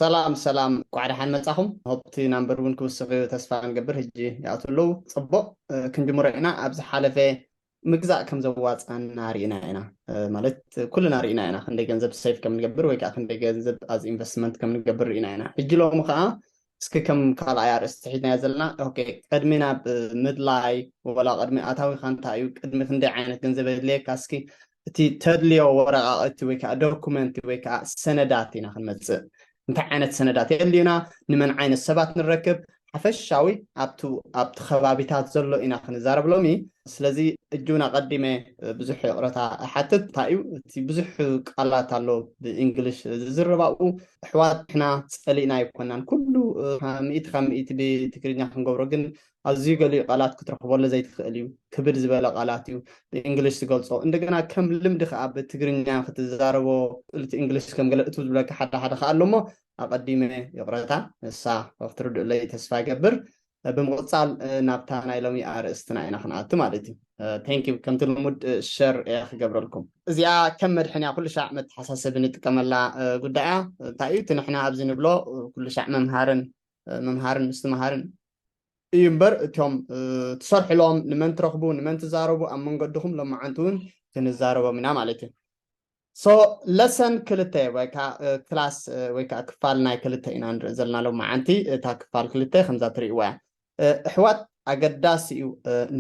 ሰላም ሰላም፣ ቋዕ ደሓን መጻኹም። ሆፕቲ ናምበር እውን ክውስኽ ተስፋ ንገብር። ሕጂ ይኣቱ ኣለዉ። ጽቡቕ፣ ክንጅምሮ ኢና። ኣብ ዝሓለፈ ምግዛእ ከም ዘዋፅኣና ርኢና ኢና። ማለት ኩልና ርኢና ኢና፣ ክንደይ ገንዘብ ሴፍ ከም ንገብር ወይ ከዓ ክንደይ ገንዘብ ኣዝ ኢንቨስትመንት ከም ንገብር ርኢና ኢና። ሕጂ ሎሚ ከዓ እስኪ ከም ካልኣይ ኣርእስቲ ሒዝናዮ ዘለና፣ ኦኬ፣ ቅድሚ ናብ ምድላይ ወላ ቅድሚ ኣታዊካ እንታይ እዩ፣ ቅድሚ ክንደይ ዓይነት ገንዘብ የድልየካ፣ እስኪ እቲ ተድልዮ ወረቃቅቲ ወይ ከዓ ዶኩመንቲ ወይ ከዓ ሰነዳት ኢና ክንመፅእ። እንታይ ዓይነት ሰነዳት የድልዩና፣ ንመን ዓይነት ሰባት ንረክብ፣ ሓፈሻዊ ኣብቲ ኣብቲ ከባቢታት ዘሎ ኢና ክንዛረብ ሎሚ። ስለዚ እጁን ኣቐዲመ ብዙሕ ይቕረታ እሓትት። እንታይ እዩ እቲ ብዙሕ ቃላት ኣሎ ብእንግሊሽ ዝዝረብ ኣብኡ። ኣሕዋት ንሕና ጸሊእና ኣይኮናን፣ ኩሉ ሚእቲ ካብ ሚእቲ ብትግርኛ ክንገብሮ ግን ኣዝዩ ገሊኡ ቃላት ክትረኽበሉ ዘይትኽእል እዩ። ክብድ ዝበለ ቃላት እዩ ብእንግሊሽ ዝገልጾ። እንደገና ከም ልምዲ ከዓ ብትግርኛ ክትዛረቦ እቲ እንግሊሽ ከም ገለ እቱ ዝብለካ ሓደ ሓደ ከዓ ኣሎ እሞ ኣቐዲመ ይቕረታ፣ ንሳ ክትርድእለይ ተስፋ ይገብር። ብምቕጻል ናብታ ናይ ሎሚ ኣርእስትና ኢና ክንኣቱ ማለት እዩ። ቴንክ ዩ። ከምቲ ልሙድ ሸር እየ ክገብረልኩም። እዚኣ ከም መድሕን እያ፣ ኩሉ ሻዕ መተሓሳሰቢ ንጥቀመላ ጉዳይ እያ። እንታይ እዩ እቲ ንሕና ኣብዚ ንብሎ፣ ኩሉ ሻዕ መምሃርን መምሃርን ምስትምሃርን እዩ እምበር፣ እቶም ትሰርሕሎም ንመን ትረኽቡ፣ ንመን ትዛረቡ፣ ኣብ መንገድኹም ሎማዓንቲ እውን ክንዛረቦም ኢና ማለት እዩ። ሶ ለሰን ክልተ ወይ ከዓ ክላስ ወይ ከዓ ክፋል ናይ ክልተ ኢና ንርኢ ዘለና ሎማዓንቲ። እታ ክፋል ክልተ ከምዛ ትርእይዋ እያ። ኣሕዋት፣ ኣገዳሲ እዩ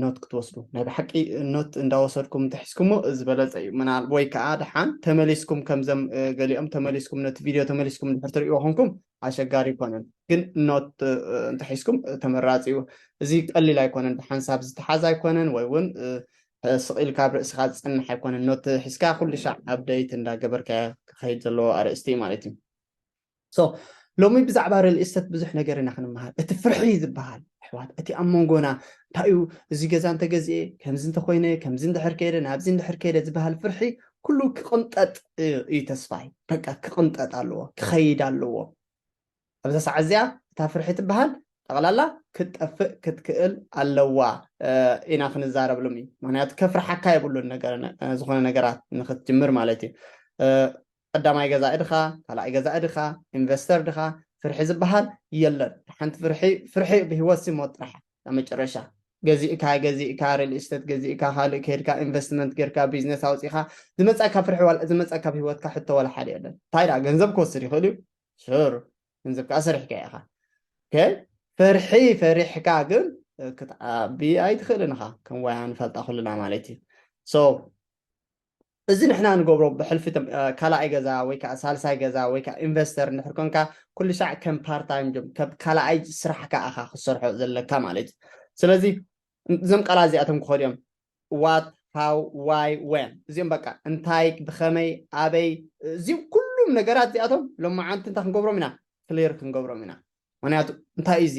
ኖት ክትወስዱ። ናይ ብሓቂ ኖት እንዳወሰድኩም እንተሒዝኩሞ ዝበለፀ እዩ። ምናል ወይ ከዓ ደሓን ተመሊስኩም ከምዘም ገሊኦም ተመሊስኩም ነቲ ቪድዮ ተመሊስኩም እንድሕር ትርእይዎ ኮንኩም ኣሸጋሪ ይኮነን። ግን ኖት እንተሒዝኩም ተመራፂ እዩ። እዚ ቀሊል ኣይኮነን፣ ብሓንሳብ ዝተሓዝ ኣይኮነን፣ ወይ እውን ስቕ ኢልካ ኣብ ርእስኻ ዝፀንሕ ኣይኮነን። ኖት ሒዝካ ኩሉ ሻዕ ኣፕደይት እንዳገበርካ ክኸይድ ዘለዎ ኣርእስቲ እዩ ማለት እዩ። ሶ ሎሚ ብዛዕባ ሪል ኢስተት ብዙሕ ነገር ኢና ክንመሃር። እቲ ፍርሒ ዝበሃል ኣሕዋት፣ እቲ ኣብ መንጎና እንታይ እዩ፣ እዚ ገዛ እንተገዚኤ ከምዚ እንተኮይነ፣ ከምዚ እንድሕር ከይደ፣ ናብዚ እንድሕር ከይደ ዝበሃል ፍርሒ ኩሉ ክቕንጠጥ እዩ ተስፋይ። በቃ ክቕንጠጥ ኣለዎ፣ ክኸይድ ኣለዎ። ኣብዛ ሰዓት እዚኣ እታ ፍርሒ ትበሃል ጠቕላላ ክትጠፍእ ክትክእል ኣለዋ ኢና ክንዛረብ ሎሚ። ምክንያቱ ከፍርሓካ የብሉን ነገር ዝኾነ ነገራት ንክትጅምር ማለት እዩ። ቀዳማይ ገዛኢ ድኻ፣ ካልኣይ ገዛኢ ድኻ፣ ኢንቨስተር ድኻ፣ ፍርሒ ዝበሃል የለን። ሓንቲ ፍርሒ ፍርሒ ብህይወት ሲ ሞት ጥራሕ ኣብ መጨረሻ። ገዚእካ ገዚእካ ሪል ኢስተት ገዚእካ ካልእ ከድካ ኢንቨስትመንት ጌርካ ቢዝነስ ኣውፂኻ ዝመፃካ ፍርሒ ዋላ ዝመፃካ ኣብ ህይወትካ ሕቶ ዋላ ሓደ የለን። እንታይ ደኣ ገንዘብ ክወስድ ይኽእል እዩ ሹር፣ ገንዘብ ከዓ ሰሪሕካ ኢኻ። ኦኬ፣ ፍርሒ ፈሪሕካ ግን ክትዓቢ ኣይትኽእልን ኢኻ። ከም ዋያ ንፈልጣ ኩልና ማለት እዩ። ሶ እዚ ንሕና ንገብሮ ብሕልፊ ካልኣይ ገዛ ወይ ከዓ ሳልሳይ ገዛ ወይ ከዓ ኢንቨስተር እንድሕር ኮንካ ኩሉ ሻዕ ከም ፓርታይም ጆብ ከም ካልኣይ ስራሕካ ኢኻ ክትሰርሖ ዘለካ ማለት እዩ። ስለዚ እዞም ቃላት እዚኣቶም ክኸዱ እዮም። ዋት፣ ሃው፣ ዋይ፣ ወን፣ እዚኦም በቃ እንታይ፣ ብኸመይ፣ ኣበይ፣ እዚኦም ኩሉም ነገራት እዚኣቶም ሎማዓንቲ እንታይ ክንገብሮም ኢና? ክሊር ክንገብሮም ኢና። ምክንያቱ እንታይ እዩ እዚ፣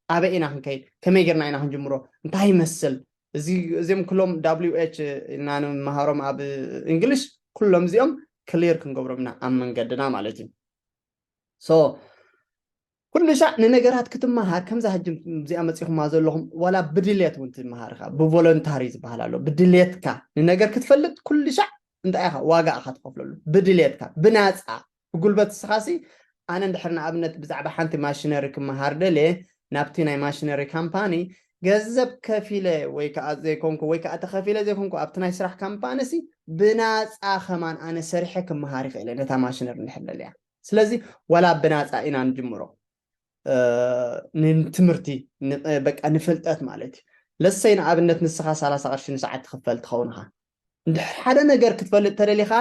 ኣበይ ኢና ክንከይድ፣ ከመይ ጌርና ኢና ክንጅምሮ፣ እንታይ ይመስል፣ እዚ እዚኦም ኩሎም ዳብሊው ኤች ኢልና ንምሃሮም ኣብ እንግሊሽ ኩሎም እዚኦም ክሊር ክንገብሮም ኢና ኣብ መንገድና ማለት እዩ። ሶ ኩሉ ሻዕ ንነገራት ክትመሃር ከምዛ ሕጂ እዚኣ መፂኹማ ዘለኹም ዋላ ብድልየት እውን ትመሃር ኢኻ። ብቮለንታሪ ዝበሃል ኣሎ። ብድልየትካ ንነገር ክትፈልጥ ኩሉ ሻዕ እንታይ ኢኻ ዋጋ ኢኻ ትኸፍለሉ። ብድልየትካ ብናፃ ብጉልበት ስኻሲ ኣነ እንድሕር ንኣብነት ብዛዕባ ሓንቲ ማሽነሪ ክመሃር ደልየ ናብቲ ናይ ማሽነሪ ካምፓኒ ገንዘብ ከፊለ ወይ ከዓ ዘይኮንኩ ወይ ከዓ ተኸፊለ ዘይኮንኩ ኣብቲ ናይ ስራሕ ካምፓኒ ሲ ብናፃ ከማን ኣነ ሰሪሐ ክመሃር ይኽእል እየ ነታ ማሽነሪ እንድሕር ደልያ። ስለዚ ዋላ ብናፃ ኢና ንጅምሮ ንትምህርቲ በቃ ንፍልጠት ማለት እዩ። ለሰይ ንኣብነት ንስኻ ሰላሳ ቅርሺ ንሰዓት ትኽፈል ትኸውን ኢኻ። እንድሕር ሓደ ነገር ክትፈልጥ ተደሊኻ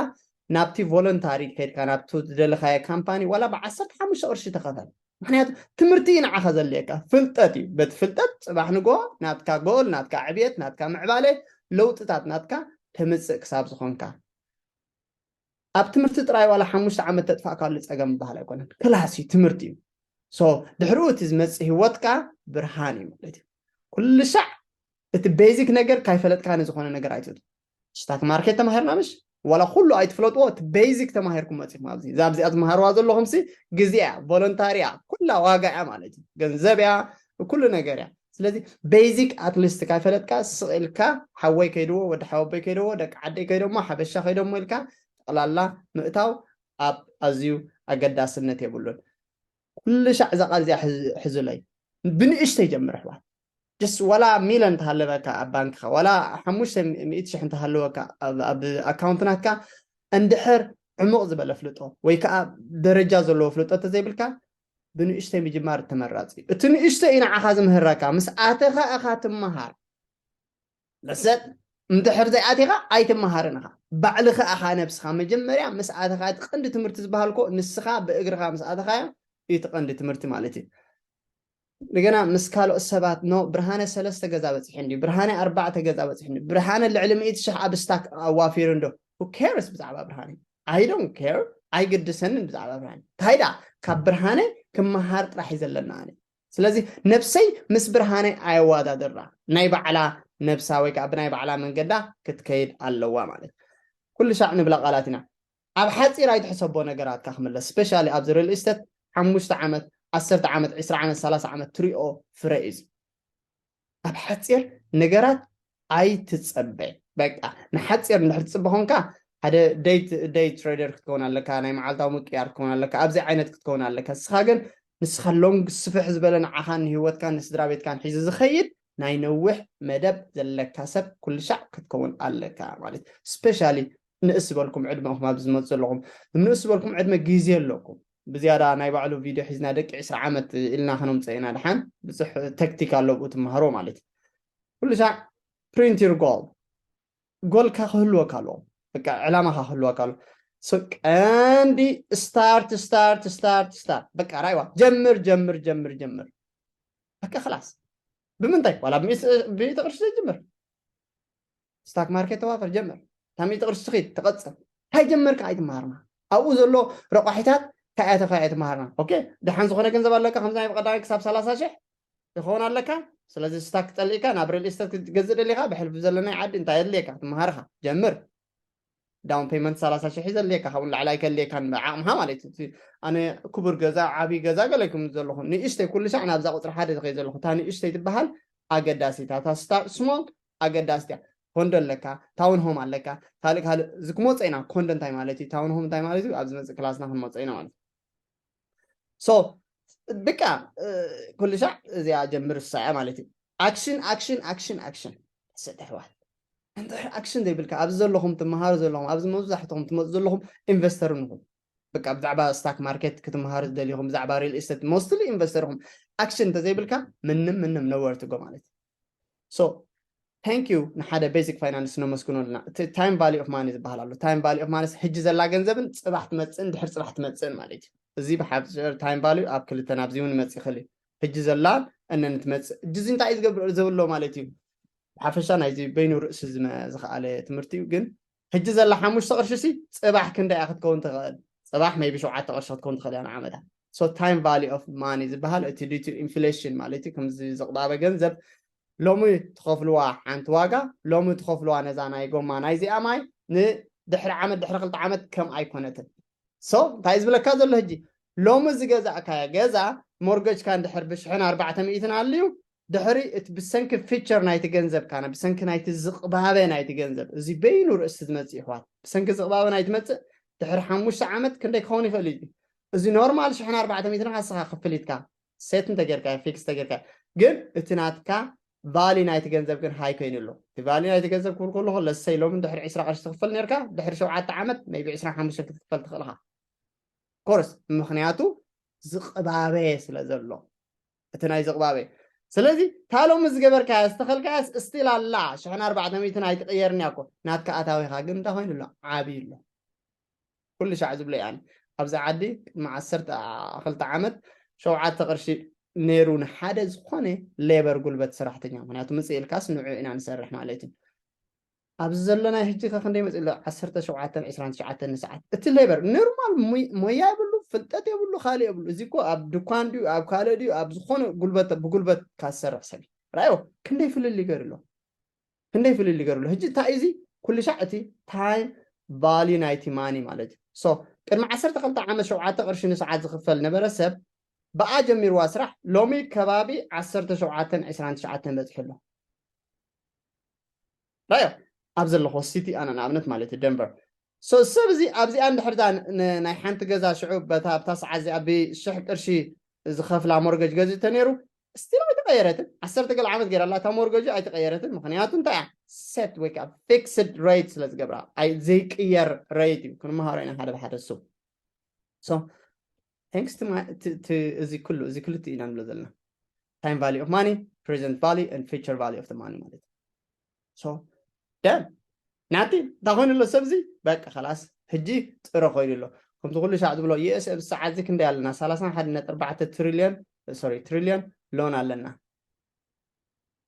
ናብቲ ቮለንታሪ ከድካ ናብቲ ዝደለኻዮ ካምፓኒ ዋላ ብዓሰርተ ሓሙሽተ ቅርሺ ተኸፈል። ምክንያቱ ትምህርቲ እዩ ንዓኻ ዘድልየካ፣ ፍልጠት እዩ። በቲ ፍልጠት ፅባሕ ንጎ ናትካ ጎል፣ ናትካ ዕብየት፣ ናትካ ምዕባለ፣ ለውጥታት ናትካ ተምፅእ ክሳብ ዝኾንካ ኣብ ትምህርቲ ጥራይ ዋላ ሓሙሽተ ዓመት ተጥፋእካሉ ፀገም ዝበሃል ኣይኮነን። ክላስ እዩ፣ ትምህርቲ እዩ። ሶ ድሕሪኡ እቲ ዝመፅእ ህይወትካ ብርሃን እዩ ማለት እዩ። ኩሉ ሻዕ እቲ ቤዚክ ነገር ካይፈለጥካ ንዝኾነ ነገር ኣይትእቱ። ስታክ ማርኬት ተማሂርና ምሽ ዋላ ኩሉ ኣይትፍለጥዎ፣ እቲ ቤዚክ ተማሂርኩም መፂኹም ኣብዚ እዛ ኣብዚኣ ትመሃርዋ ዘለኹም ሲ ግዜ እያ፣ ቮለንታሪ እያ፣ ኩላ ዋጋ እያ ማለት እዩ። ገንዘብ እያ፣ ኩሉ ነገር እያ። ስለዚ ቤዚክ ኣትሊስት ካይፈለጥካ ስቕ ኢልካ ሓወይ ከይድዎ፣ ወዲ ሓወቦይ ከይድዎ፣ ደቂ ዓደይ ከይዶሞ፣ ሓበሻ ከይዶሞ ኢልካ ጠቕላላ ምእታው ኣብ ኣዝዩ ኣገዳስነት የብሉን። ኩሉ ሻዕ እዛ ቃል እዚኣ ሕዝለይ። ብንእሽተይ ጀምር ኣሕዋት። ጀስት ዋላ ሚለን እንተሃለወካ ኣብ ባንክኻ፣ ዋላ ሓሙሽተ ሚእቲ ሽሕ እንተሃለወካ ኣብ ኣካውንትናትካ፣ እንድሕር ዕሙቕ ዝበለ ፍልጦ ወይ ከዓ ደረጃ ዘለዎ ፍልጦ እንተዘይብልካ፣ ብንእሽተይ ምጅማር ተመራፂ። እቲ ንእሽተይ እዩ ንዓኻ ዝምህረካ። ምስ ኣተኻ እኻ ትመሃር። ለሰጥ እንድሕር ዘይኣቲኻ ኣይትመሃርን ኢኻ። ባዕልኻ ኢኻ ነብስኻ መጀመርያ ምስ ኣተኻ፣ እቲ ቀንዲ ትምህርቲ ዝበሃል እኮ ንስኻ ብእግርኻ ምስ ኣተኻዮ እዩ እቲ ቀንዲ ትምህርቲ ማለት እዩ። እንደገና ምስ ካልኦት ሰባት፣ ኖ ብርሃነ ሰለስተ ገዛ በፂሑ እንዲ፣ ብርሃነ ኣርባዕተ ገዛ በፂሑ እንዲ፣ ብርሃነ ልዕሊ ሚእቲ ሽሕ ኣብ ስታክ ኣዋፊሩ እንዶ፣ who cares ብዛዕባ ብርሃነ? I don't care። ኣይግድሰንን ብዛዕባ ብርሃነ። እንታይ ደኣ ካብ ብርሃነ ክመሃር ጥራሕ እዩ ዘለና ኣነ። ስለዚ ነብሰይ ምስ ብርሃነ ኣየዋዳድራ። ናይ ባዕላ ነብሳ ወይ ከዓ ብናይ ባዕላ መንገዳ ክትከይድ ኣለዋ ማለት። ኩሉ ሻዕ ንብላ ቃላት ኢና። ኣብ ሓፂር ኣይትሕሰቦ ነገራትካ ክምለስ፣ ስፔሻሊ ኣብዚ ሪል ኢስተት ሓሙሽተ ዓመት፣ ዓሰርተ ዓመት፣ ዕስራ ዓመት፣ ሰላሳ ዓመት ትሪኦ ፍረ እዩ። ኣብ ሓፂር ነገራት ኣይትፀበ። በቃ ንሓፂር እንድሕር ትፅበ ኮንካ፣ ሓደ ደይ ደይ ትሬደር ክትከውን ኣለካ፣ ናይ መዓልታዊ ምቅያር ክትከውን ኣለካ፣ ኣብዚ ዓይነት ክትከውን ኣለካ። ንስኻ ግን ንስኻ ሎንግ ስፍሕ ዝበለ ንዓኻን ንህይወትካን ንስድራ ቤትካን ሒዙ ዝኸይድ ናይ ነዊሕ መደብ ዘለካ ሰብ ኩሉ ሻዕ ክትከውን ኣለካ ማለት። ስፔሻሊ ንእስ ዝበልኩም ዕድመኹም ኣብዚ ዝመፁ ዘለኹም፣ ንእስ ዝበልኩም ዕድመ ግዜ ኣለኩም። ብዝያዳ ናይ ባዕሉ ቪድዮ ሒዝና ደቂ ዕስራ ዓመት ኢልና ከነምፀ ኢና። ድሓን ብዙሕ ተክቲክ ኣሎ ብኡ ትመሃሮ ማለት እዩ። ኩሉ ሻዕ ፕሪንት ዩር ጎል፣ ጎልካ ክህልወካ ኣለዎ። በቃ ዕላማኻ ክህልወካ ኣለዎ። ሶ ቀንዲ ስታርት ስታርት ስታርት ስታርት። በቃ ራይዋ ጀምር ጀምር ጀምር ጀምር። በቃ ክላስ ብምንታይ ዋላ ብሚእቲ ቅርሺ ዘይጅምር፣ ስታክ ማርኬት ተዋፈር ጀምር። እታ ሚእቲ ቅርሺ ትኺድ ትቐጽል። እንታይ ጀመርካ ኣይትመሃርና። ኣብኡ ዘሎ ረቋሒታት እንታይ ኣተኻ ኣይትመሃርና። ኦኬ፣ ደሓን ዝኾነ ገንዘብ ኣለካ፣ ከምዚ ናይ ብቐዳማይ ክሳብ ሰላሳ ሽሕ ይኸውን ኣለካ። ስለዚ ስታክ ጸሊእካ ናብ ሪል ኢስተት ክትገዝእ ደሊኻ፣ ብሕልፊ ዘለናይ ዓዲ እንታይ የድልየካ ክትመሃርኻ ጀምር። ዳውን ፔመንት ሰላሳ ሽሕ እዩ ዘድልየካ፣ ካብኡ ንላዕሊ ኣይከድልየካን ብዓቕምኻ ማለት እዩ። እቲ ኣነ ክቡር ገዛ፣ ዓብዪ ገዛ ገለ ይኩም ዘለኹ፣ ንእሽተይ ኩሉ ሻዕ ናብዛ ቁፅሪ ሓደ ዝኸይ ዘለኹ። እታ ንእሽተይ ትበሃል ኣገዳሲታ፣ እታ ስታርት ስሞል ኣገዳሲት እያ። ኮንዶ ኣለካ፣ ታውን ሆም ኣለካ፣ ካልእ ካልእ፣ እዚ ክመፀ ኢና። ኮንዶ እንታይ ማለት እዩ፣ ታውን ሆም እንታይ ማለት እዩ፣ ኣብ ዝመፅእ ክላስና ክንመፀ ኢና ማለት እዩ። ሶ ብቃ ኩሉ ሻዕ እዚኣ ጀምር እሳ እያ ማለት እዩ። ኣክሽን ኣክሽን ኣክሽን ኣክሽን። ሰጥ ኣሕዋት፣ እንድሕር ኣክሽን ዘይብልካ፣ ኣብዚ ዘለኹም ትመሃሩ ዘለኹም፣ ኣብዚ መብዛሕትኹም ትመፁ ዘለኹም ኢንቨስተር ንኹም። በቃ ብዛዕባ ስታክ ማርኬት ክትመሃሩ ዝደሊኹም፣ ብዛዕባ ሪል ኢስተት ሞስትሊ ኢንቨስተር ኢኹም። ኣክሽን እንተዘይብልካ ምንም ምንም ነወር ትጎ ማለት እዩ። ሶ ታንክ ዩ ንሓደ ቤዚክ ፋይናንስ ነመስግኖ ኣለና። እቲ ታይም ቫሊ ኦፍ ማኒ ዝበሃል ኣሎ። ታይም ቫሊ ኦፍ ማኒስ ህጂ ዘላ ገንዘብን ፅባሕ ትመፅእን ድሕር ፅባሕ ትመፅእን ማለት እዩ። እዚ ብሓፂር ታይም ቫሊ ኣብ ክልተ ናብዚ እውን ይመፅእ ይኽእል እዩ። ህጂ ዘላ እነን ትመፅእ። ሕጂ እዚ እንታይ እዩ ዝገብር ዘሎ ማለት እዩ። ብሓፈሻ ናይዚ በይኑ ርእሲ ዝመ-፣ ዝኸኣለ ትምህርቲ እዩ። ግን ህጂ ዘላ ሓሙሽተ ቅርሺ ሲ ፅባሕ ክንደይ እያ ክትከውን ትኽእል? ፅባሕ ሜይቢ ሸውዓተ ቅርሺ ክትከውን ትኽእል እያ ንዓመታ። ሶ ታይም ቫሊ ኦፍ ማኒ ዝበሃል እቲ ዲዩ ቱ ኢንፍሌሽን ማለት እዩ። ከምዚ ዝቕባበ ገንዘብ ሎሚ ትኸፍልዋ ሓንቲ ዋጋ፣ ሎሚ ትኸፍልዋ ነዛ ናይ ጎማ ናይዚኣ ማይ ንድሕሪ ዓመት ድሕሪ ክልተ ዓመት ከም ኣይኮነትን። ሶ እንታይ ዝብለካ ዘሎ ሕጂ፣ ሎሚ ዝገዛእካዮ ገዛ ሞርገጅካ እንድሕር ብሽሕን ኣርባዕተ ሚእትን ኣልዩ፣ ድሕሪ እቲ ብሰንኪ ፊቸር ናይቲ ገንዘብ ካነ ብሰንኪ ናይቲ ዝቕባበ ናይቲ ገንዘብ፣ እዚ በይኑ ርእሲ ዝመጽእ ይሕዋት፣ ብሰንኪ ዝቕባበ ናይቲ መጽእ ድሕሪ ሓሙሽተ ዓመት ክንደይ ክኸውን ይኽእል እዩ? እዚ ኖርማል ሽሕን ኣርባዕተ ሚእትን ንስኻ ክፍሊትካ ሴት እንተጌርካ ፊክስ እንተጌርካ፣ ግን እቲ ናትካ ቫሊ ናይቲ ገንዘብ ግን ሃይ ኮይኑ ኣሎ። እቲ ቫሊ ናይቲ ገንዘብ ክብል ከለኹ ለሰይ ሎሚ ድሕሪ ዕስራ ቅርሺ ትኽፈል ነርካ፣ ድሕሪ ሸውዓተ ዓመት ሜይቢ ዕስራን ሓሙሽተን ክትክፈል ትኽእል ኢኻ። ኮርስ ምኽንያቱ ዝቕባበ ስለ ዘሎ፣ እቲ ናይ ዝቕባበ። ስለዚ እታ ሎሚ ዝገበርካያ ዝተኸልካያስ ስቲል ኣላ፣ ሽሕን ኣርባዕተ ሚእትን ኣይትቕየርን እያ እኮ። ናትካ ኣታዊኻ ግን እንታይ ኮይኑ ኣሎ? ዓብዩ ኣሎ። ኩሉ ሻዕ ዝብሎ እየ ኣነ። ኣብዚ ዓዲ ቅድሚ ዓሰርተ ክልተ ዓመት ሸውዓተ ቅርሺ ነይሩ ንሓደ ዝኾነ ሌበር፣ ጉልበት ሰራሕተኛ። ምኽንያቱ ምጽእ ኢልካስ ንዑ ኢና ንሰርሕ ማለት እዩ። ኣብዚ ዘሎ ናይ ሕጂ ከ ክንደይ መጽእ ኣሎ? ዓሰርተ ሸውዓተን ዕስራን ትሽዓተን ንሰዓት። እቲ ሌበር ኖርማል ሙይ-፣ ሞያ የብሉ፣ ፍልጠት የብሉ፣ ካልእ የብሉ። እዚ እኮ ኣብ ድኳን ድዩ፣ ኣብ ካልእ ድዩ፣ ኣብ ዝኾነ ጉልበት፣ ብጉልበት ካብ ዝሰርሕ ሰብ እዩ። ራዮ ክንደይ ፍልልይ ገይሩ ኣሎ? ክንደይ ፍልልይ ገይሩ ኣሎ? ሕጂ እንታይ እዩ እዚ? ኩሉ ሻዕ እቲ ታይም ቫልዩ ናይቲ ማኒ ማለት እዩ። ሶ ቅድሚ ዓሰርተ ክልተ ዓመት ሸውዓተ ቅርሺ ንሰዓት ዝኽፈል ነበረ ሰብ፣ ብኣ ጀሚርዋ ስራሕ ሎሚ ከባቢ ዓሰርተ ሸውዓተን ዕስራን ትሽዓተን በጺሑ ኣሎ። ራዮ ኣብ ዘለኹ ሲቲ ኣነ ንኣብነት ማለት እዩ ደንቨር። ሶ ሰብ እዚ ኣብዚኣ እንድሕር እዛ ን-፣ ን-፣ ናይ ሓንቲ ገዛ ሽዑ በታ፣ ኣብታ ሰዓት እዚኣ ብሽሕ ቅርሺ ዝኸፍላ ሞርገጅ ገዚኡ ተነይሩ ስቲል ኣይተቐየረትን። ዓሰርተ ገለ ዓመት ገይራ ኣላ እታ ሞርገጁ ኣይተቐየረትን። ምኽንያቱ እንታይ እያ? ሴት ወይ ከዓ ፊክስድ ሬት ስለ ዝገብራ፣ ኣይ ዘይቅየር ሬት እዩ። ክንመሃሮ ኢና ሓደ ብሓደ እሱ። So thanks to my to, to እዚ ኩሉ እዚ ክልቲኡ ኢና ንብሎ ዘለና። Time value of money, present value and future value of the money ማለት እዩ። So ደን ናቲ እንታይ ኮይኑ ኣሎ ሰብ እዚ? በቃ ከላስ ሕጂ ጥረ ኮይኑ ኣሎ። ከምቲ ኩሉ ሻዕ ዝብሎ ዩኤስ ኣብ ሰዓት እዚ ክንደይ ኣለና? ሰላሳ ሓደ ነጥቢ ኣርባዕተ ትሪልዮን፣ ሶሪ፣ ትሪልዮን ሎን ኣለና።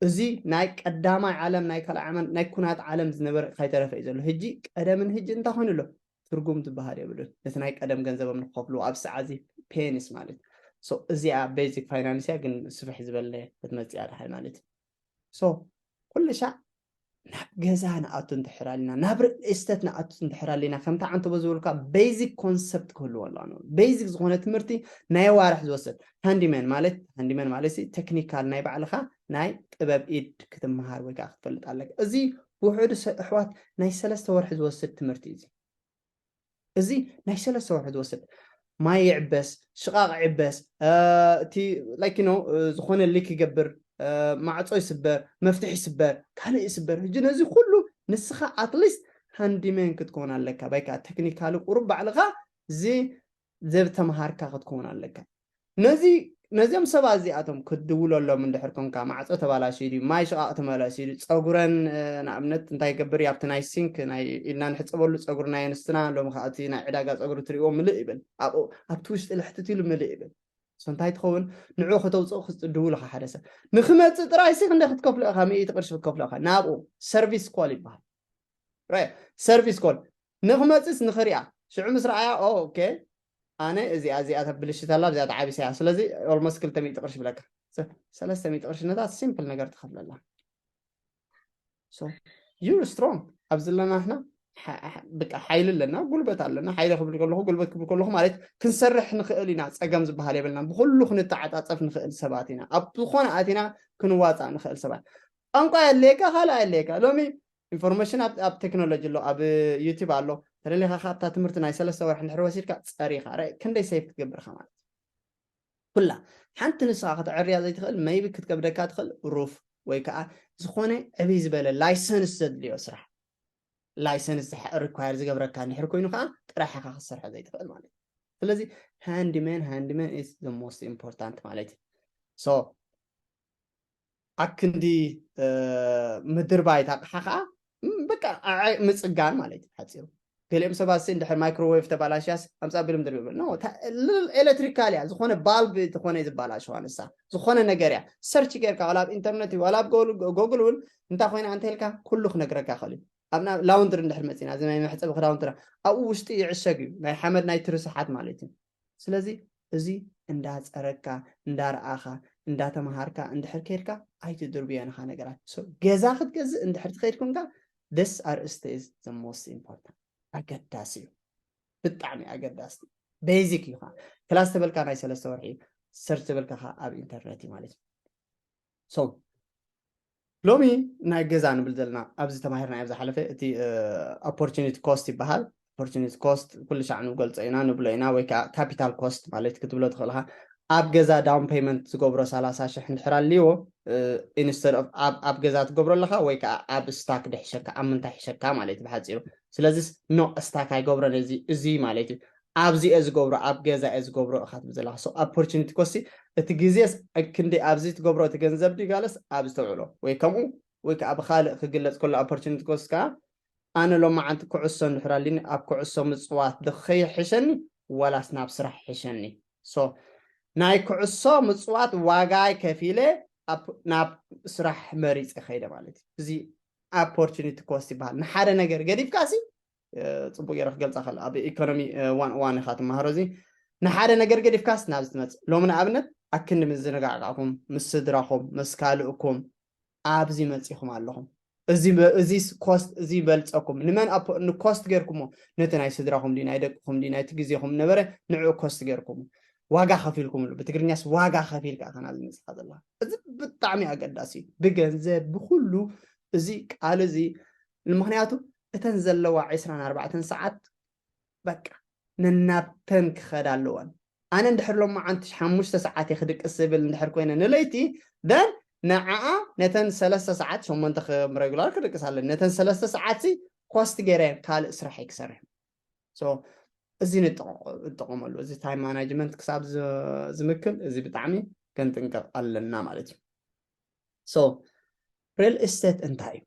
እዚ ናይ ቀዳማይ ዓለም፣ ናይ ካልኣይ ዓለም፣ ናይ ኩናት ዓለም ዝነበረ ከይተረፈ እዩ ዘሎ። ሕጂ ቀደምን ሕጂ እንታይ ኮይኑ ኣሎ? ትርጉም ዝበሃል የብሉን። ነቲ ናይ ቀደም ገንዘቦም ንክኸፍሉ ኣብ ሰዓት እዚ ፔንስ ማለት። So እዚኣ ቤዚክ ፋይናንስ እያ፣ ግን ስፍሕ ዝበለ ክትመጽእ እያ ድሓር ማለት እዩ። So ኩሉ ሻዕ ናብ ገዛ ንኣቱ እንድሕር ኣሊና፣ ናብ ሪል ኤስተት ንኣቱ እንድሕር ኣሊና፣ ከምታ ዓንተቦ ዝበልካ ቤዚክ ኮንሰፕት ክህልዎ ኣለዋ። ቤዚክ ዝኾነ ትምህርቲ ናይ ዋርሕ ዝወስድ ሃንዲመን ማለት፣ ሃንዲመን ማለት ሲ ቴክኒካል ናይ ባዕልኻ ናይ ጥበብ ኢድ ክትመሃር ወይ ከዓ ክትፈልጥ ኣለካ። እዚ ውሑድ ሰ-፣ ኣሕዋት ናይ ሰለስተ ወርሒ ዝወስድ ትምህርቲ እዩ። እዚ ናይ ሰለስተ ወርሒ ዝወስድ ማይ ይዕበስ፣ ሽቓቕ ይዕበስ፣ እ፣ እቲ ላይክ ኖ፣ እ፣ ዝኾነ ሊክ ይገብር፣ እ፣ ማዕጾ ይስበር፣ መፍትሒ ይስበር፣ ካልእ ይስበር። ሕጂ ነዚ ኩሉ ንስኻ ኣትሊስት ሃንዲሜን ክትከውን ኣለካ። ባይካ ቴክኒካሊ ቁሩብ ባዕልኻ እዚ ዘተምሃርካ ክትከውን ኣለካ። ነዚ ነዚኦም ሰባት እዚኣቶም ክትድውለሎም እንድሕር ኮንካ፣ ማዕጾ ተባላሽዩ ድዩ፣ ማይ ሽቓቕ ተመላሽዩ ድዩ፣ ጸጉረን፣ እ፣ ንኣብነት እንታይ ይገብር እዩ፣ ኣብቲ ናይ ሲንክ ናይ ኢድና ንሕጸበሉ ጸጉሪ ናይ ኣንስትና፣ ሎሚ ከኣ እቲ ናይ ዕዳጋ ጸጉሪ ትርእይዎ ምልእ ይብል። ኣብኡ ኣብቲ ውሽጢ ልሕትት ኢሉ ምልእ ይብል። So እንታይ ትኸውን? ንዑ ከተውጽኦ ክትድውል ኢኻ ሓደ ሰብ። ንኽመጽእ ጥራይ ሲ ክንደይ ክትከፍሎ ኢኻ? ሚእቲ ቅርሺ ክትከፍሎ ኢኻ። ናብኡ ሰርቪስ ኮል ይበሃል። ራይት፣ ሰርቪስ ኮል። ንኽመጽእስ ንኽሪኣ። ሽዑ ምስ ረኣያ፣ ኦ፣ ኦኬ፣ ኣነ እዚኣ፣ እዚኣ ብልሽት ኣላ፣ እዚኣ ተዓቢሳ እያ። ስለዚ ኦልሞስት ክልተ ሚእቲ ቅርሺ ብለካ። ሰ-፣ ሰለስተ ሚእቲ ቅርሺ ነታ ሲምፕል ነገር ትኸፍለላ። So you're strong። ኣብዚ ኣለና ንሕና ሓ-፣ ሓ-፣ በቃ ሓይሊ ኣለና፣ ጉልበት ኣለና። ሓይሊ ክብል ከለኹ፣ ጉልበት ክብል ከለኹ ማለት ክንሰርሕ ንኽእል ኢና። ጸገም ዝበሃል የብልና። ብኹሉ ክንተዓጻጸፍ ንኽእል ሰባት ኢና። ኣብ ዝኾነ ኣቲና ክንዋጻእ ንኽእል ሰባት። ቋንቋ የድልየካ፣ ካልእ ኣየድልየካ። ሎሚ ኢንፎርሜሽን ኣብ፣ ኣብ ቴክኖሎጂ ኣሎ፣ ኣብ ዩቲዩብ ኣሎ። ተደሊኻ ካብታ ትምህርቲ ናይ ሰለስተ ወርሒ እንድሕር ወሲድካ ጸሪኻ፣ ረ-፣ ክንደይ ሴፍ ክትገብር ኢኻ ማለት እዩ። ኩላ ሓንቲ ንስኻ ከተዕርያ ዘይትኽእል፣ ሜይቢ ክትከብደካ ትኽእል ሩፍ ወይ ከዓ ዝኾነ ዕብይ ዝበለ ላይሰንስ ዘድልዮ ስራሕ። ላይሰንስ ዝሓ-፣ ሪኳየር ዝገብረካ እንድሕር ኮይኑ ከዓ ጥራሕ ኢኻ ክትሰርሖ ዘይትኽእል ማለት እዩ። ስለዚ ሃንድመን፣ ሃንድመን is the most important ማለት እዩ። So ኣክንዲ፣ እ፣ ምድርባይ ኣቕሓ ከዓ፣ ም፣ በቃ ኣዐ-፣ ምጽጋን ማለት እዩ ሓጺሩ። ገሊኦም ሰባት ሲ እንድሕር ማይክሮዌቭ ተባላሽያስ ኣምጻ ቢሎም ድርብዮም። ኖ፣ ታ-፣ ል-፣ ኤሌክትሪካል እያ። ዝኾነ ባልብ ዝኾነ እዩ ዝበላሽዋ ንሳ። ዝኾነ ነገር እያ። ሰርች ጌርካ ዋላ ኣብ ኢንተርነት እዩ፣ ዋላ ኣብ ጎል-፣ ጎግል እውን እንታይ ኮይና እንተ ኢልካ ኩሉ ክነግረካ ይኽእል እዩ። ኣብ ና-፣ ላውንድሪ እንድሕር መጺና፣ እዚ ናይ መሕጸቢ ክዳውንትና፣ ኣብኡ ውሽጢ ይዕሸግ እዩ። ናይ ሓመድ ናይ ትርሳሓት ማለት እዩ። ስለዚ እዚ እንዳጸረግካ፣ እንዳረኣኻ፣ እንዳተምሃርካ እንድሕር ከይድካ ኣይትድርብዮ ንኻ ነገራት። So ገዛ ክትገዝእ እንድሕር ትኸይድ ኮንካ፣ this ኣርእስቲ is the most important። ኣገዳሲ እዩ። ብጣዕሚ ኣገዳሲ። ቤዚክ እዩ ኸዓ። ክላስ ተበልካ ናይ ሰለስተ ወርሒ፣ ሰርች ተበልካ ኸዓ ኣብ ኢንተርነት እዩ ማለት እዩ። So ሎሚ ናይ ገዛ ንብል ዘለና ኣብዚ ተማሂርና ኣብ ዝሓለፈ እቲ፣ እ፣ ኦፖርቹኒቲ ኮስት ይበሃል። ኦፖርቹኒቲ ኮስት ኩሉ ሻዕ ንገልጾ ኢና፣ ንብሎ ኢና፣ ወይ ከዓ ካፒታል ኮስት ማለት ክትብሎ ትኽእል ኢኻ። ኣብ ገዛ ዳውን ፔይመንት ዝገብሮ ሰላሳ ሽሕ እንድሕር ኣልዎ፣ እ፣ ኢንስተድ ኦፍ ኣብ፣ ኣብ ገዛ ትገብሮ ኣለኻ ወይ ከዓ ኣብ ስታክ ድሕሸካ፣ ኣብ ምንታይ ሕሸካ ማለት እዩ ብሓጺሩ። ስለዚስ ኖ፣ ስታክ ኣይገብሮን እዚ፣ እዚ ማለት እዩ። ኣብዚ እየ ዝገብሮ፣ ኣብ ገዛ እየ ዝገብሮ ኢኻ ትብል ዘለኻ። So ኦፖርቹኒቲ ኮስት እቲ ግዜስ ክንደይ ኣብዚ ትገብሮ እቲ ገንዘብ ድዩ ጋለስ ኣብዚ ተውዕሎ ወይ ከምኡ ወይ ከዓ ብኻልእ ክግለጽ ከሎ ኦፖርቹኒቲ ኮስት ከዓ ኣነ ሎማዓንቲ ኩዕሶ እንድሕር ኣሊኒ ኣብ ኩዕሶ ምጽዋት ዶ ከይሕሸኒ ዋላስ ናብ ስራሕ ይሕሸኒ? So ናይ ኩዕሶ ምጽዋት ዋጋ ከፊለ ኣብ፣ ናብ ስራሕ መሪጸ ከይደ ማለት እዩ። እዚ ኦፖርቹኒቲ ኮስት ይበሃል። ንሓደ ነገር ገዲፍካ ሲ፣ እ፣ ጽቡቅ ገይረ ክገልጻ ከሎ ኣብ ኢኮኖሚ፣ እ፣ ዋን ዋን ኢኻ ትመሃሮ። እዚ ንሓደ ነገር ገዲፍካስ ናብዚ ትመጽእ። ሎሚ ንኣብነት ኣክንዲ ምዝንጋዕጋዕኩም ምስ ስድራኹም ምስ ካልእኩም ኣብዚ መጺኹም ኣለኹም። እዚ በ-፣ እዚ ስ-፣ ኮስት እዚ ይበልጸኩም። ንመን ኣፖ-፣ ንኮስት ጌርኩሞ? ነቲ ናይ ስድራኹም ድዩ፣ ናይ ደቅኹም ድዩ፣ ናይቲ ግዜኹም ነበረ፣ ንዕኡ ኮስት ጌርኩሞ። ዋጋ ከፊልኩምሉ። ብትግርኛስ ዋጋ ከፊልካ ኢኻ ናብዚ መጺኻ ዘለኻ። እዚ ብጣዕሚ ኣገዳሲ እዩ። ብገንዘብ፣ ብኹሉ እዚ ቃል እዚ፣ ምኽንያቱ እተን ዘለዋ ዕስራን ኣርባዕተን ሰዓት በቃ ነናብተን ክኸዳ ኣለወን። ኣነ እንድሕር ሎማዓንቲ ሓሙሽተ ሰዓት እየ ክድቅስ ዝብል እንድሕር ኮይነ ንለይቲ፣ then ንዓኣ ነተን ሰለስተ ሰዓት ሸሞንተ ከም regular ክድቅስ ኣለኒ። ነተን ሰለስተ ሰዓት ሲ cost ገይረ ካልእ ስራሕ እየ ክሰርሕ። So እዚ ንጠቐ- ንጠቐመሉ፣ እዚ time management ክሳብ ዝ- ዝምክን እዚ ብጣዕሚ ከንጥንቀቕ ኣለና ማለት እዩ። So real estate እንታይ እዩ?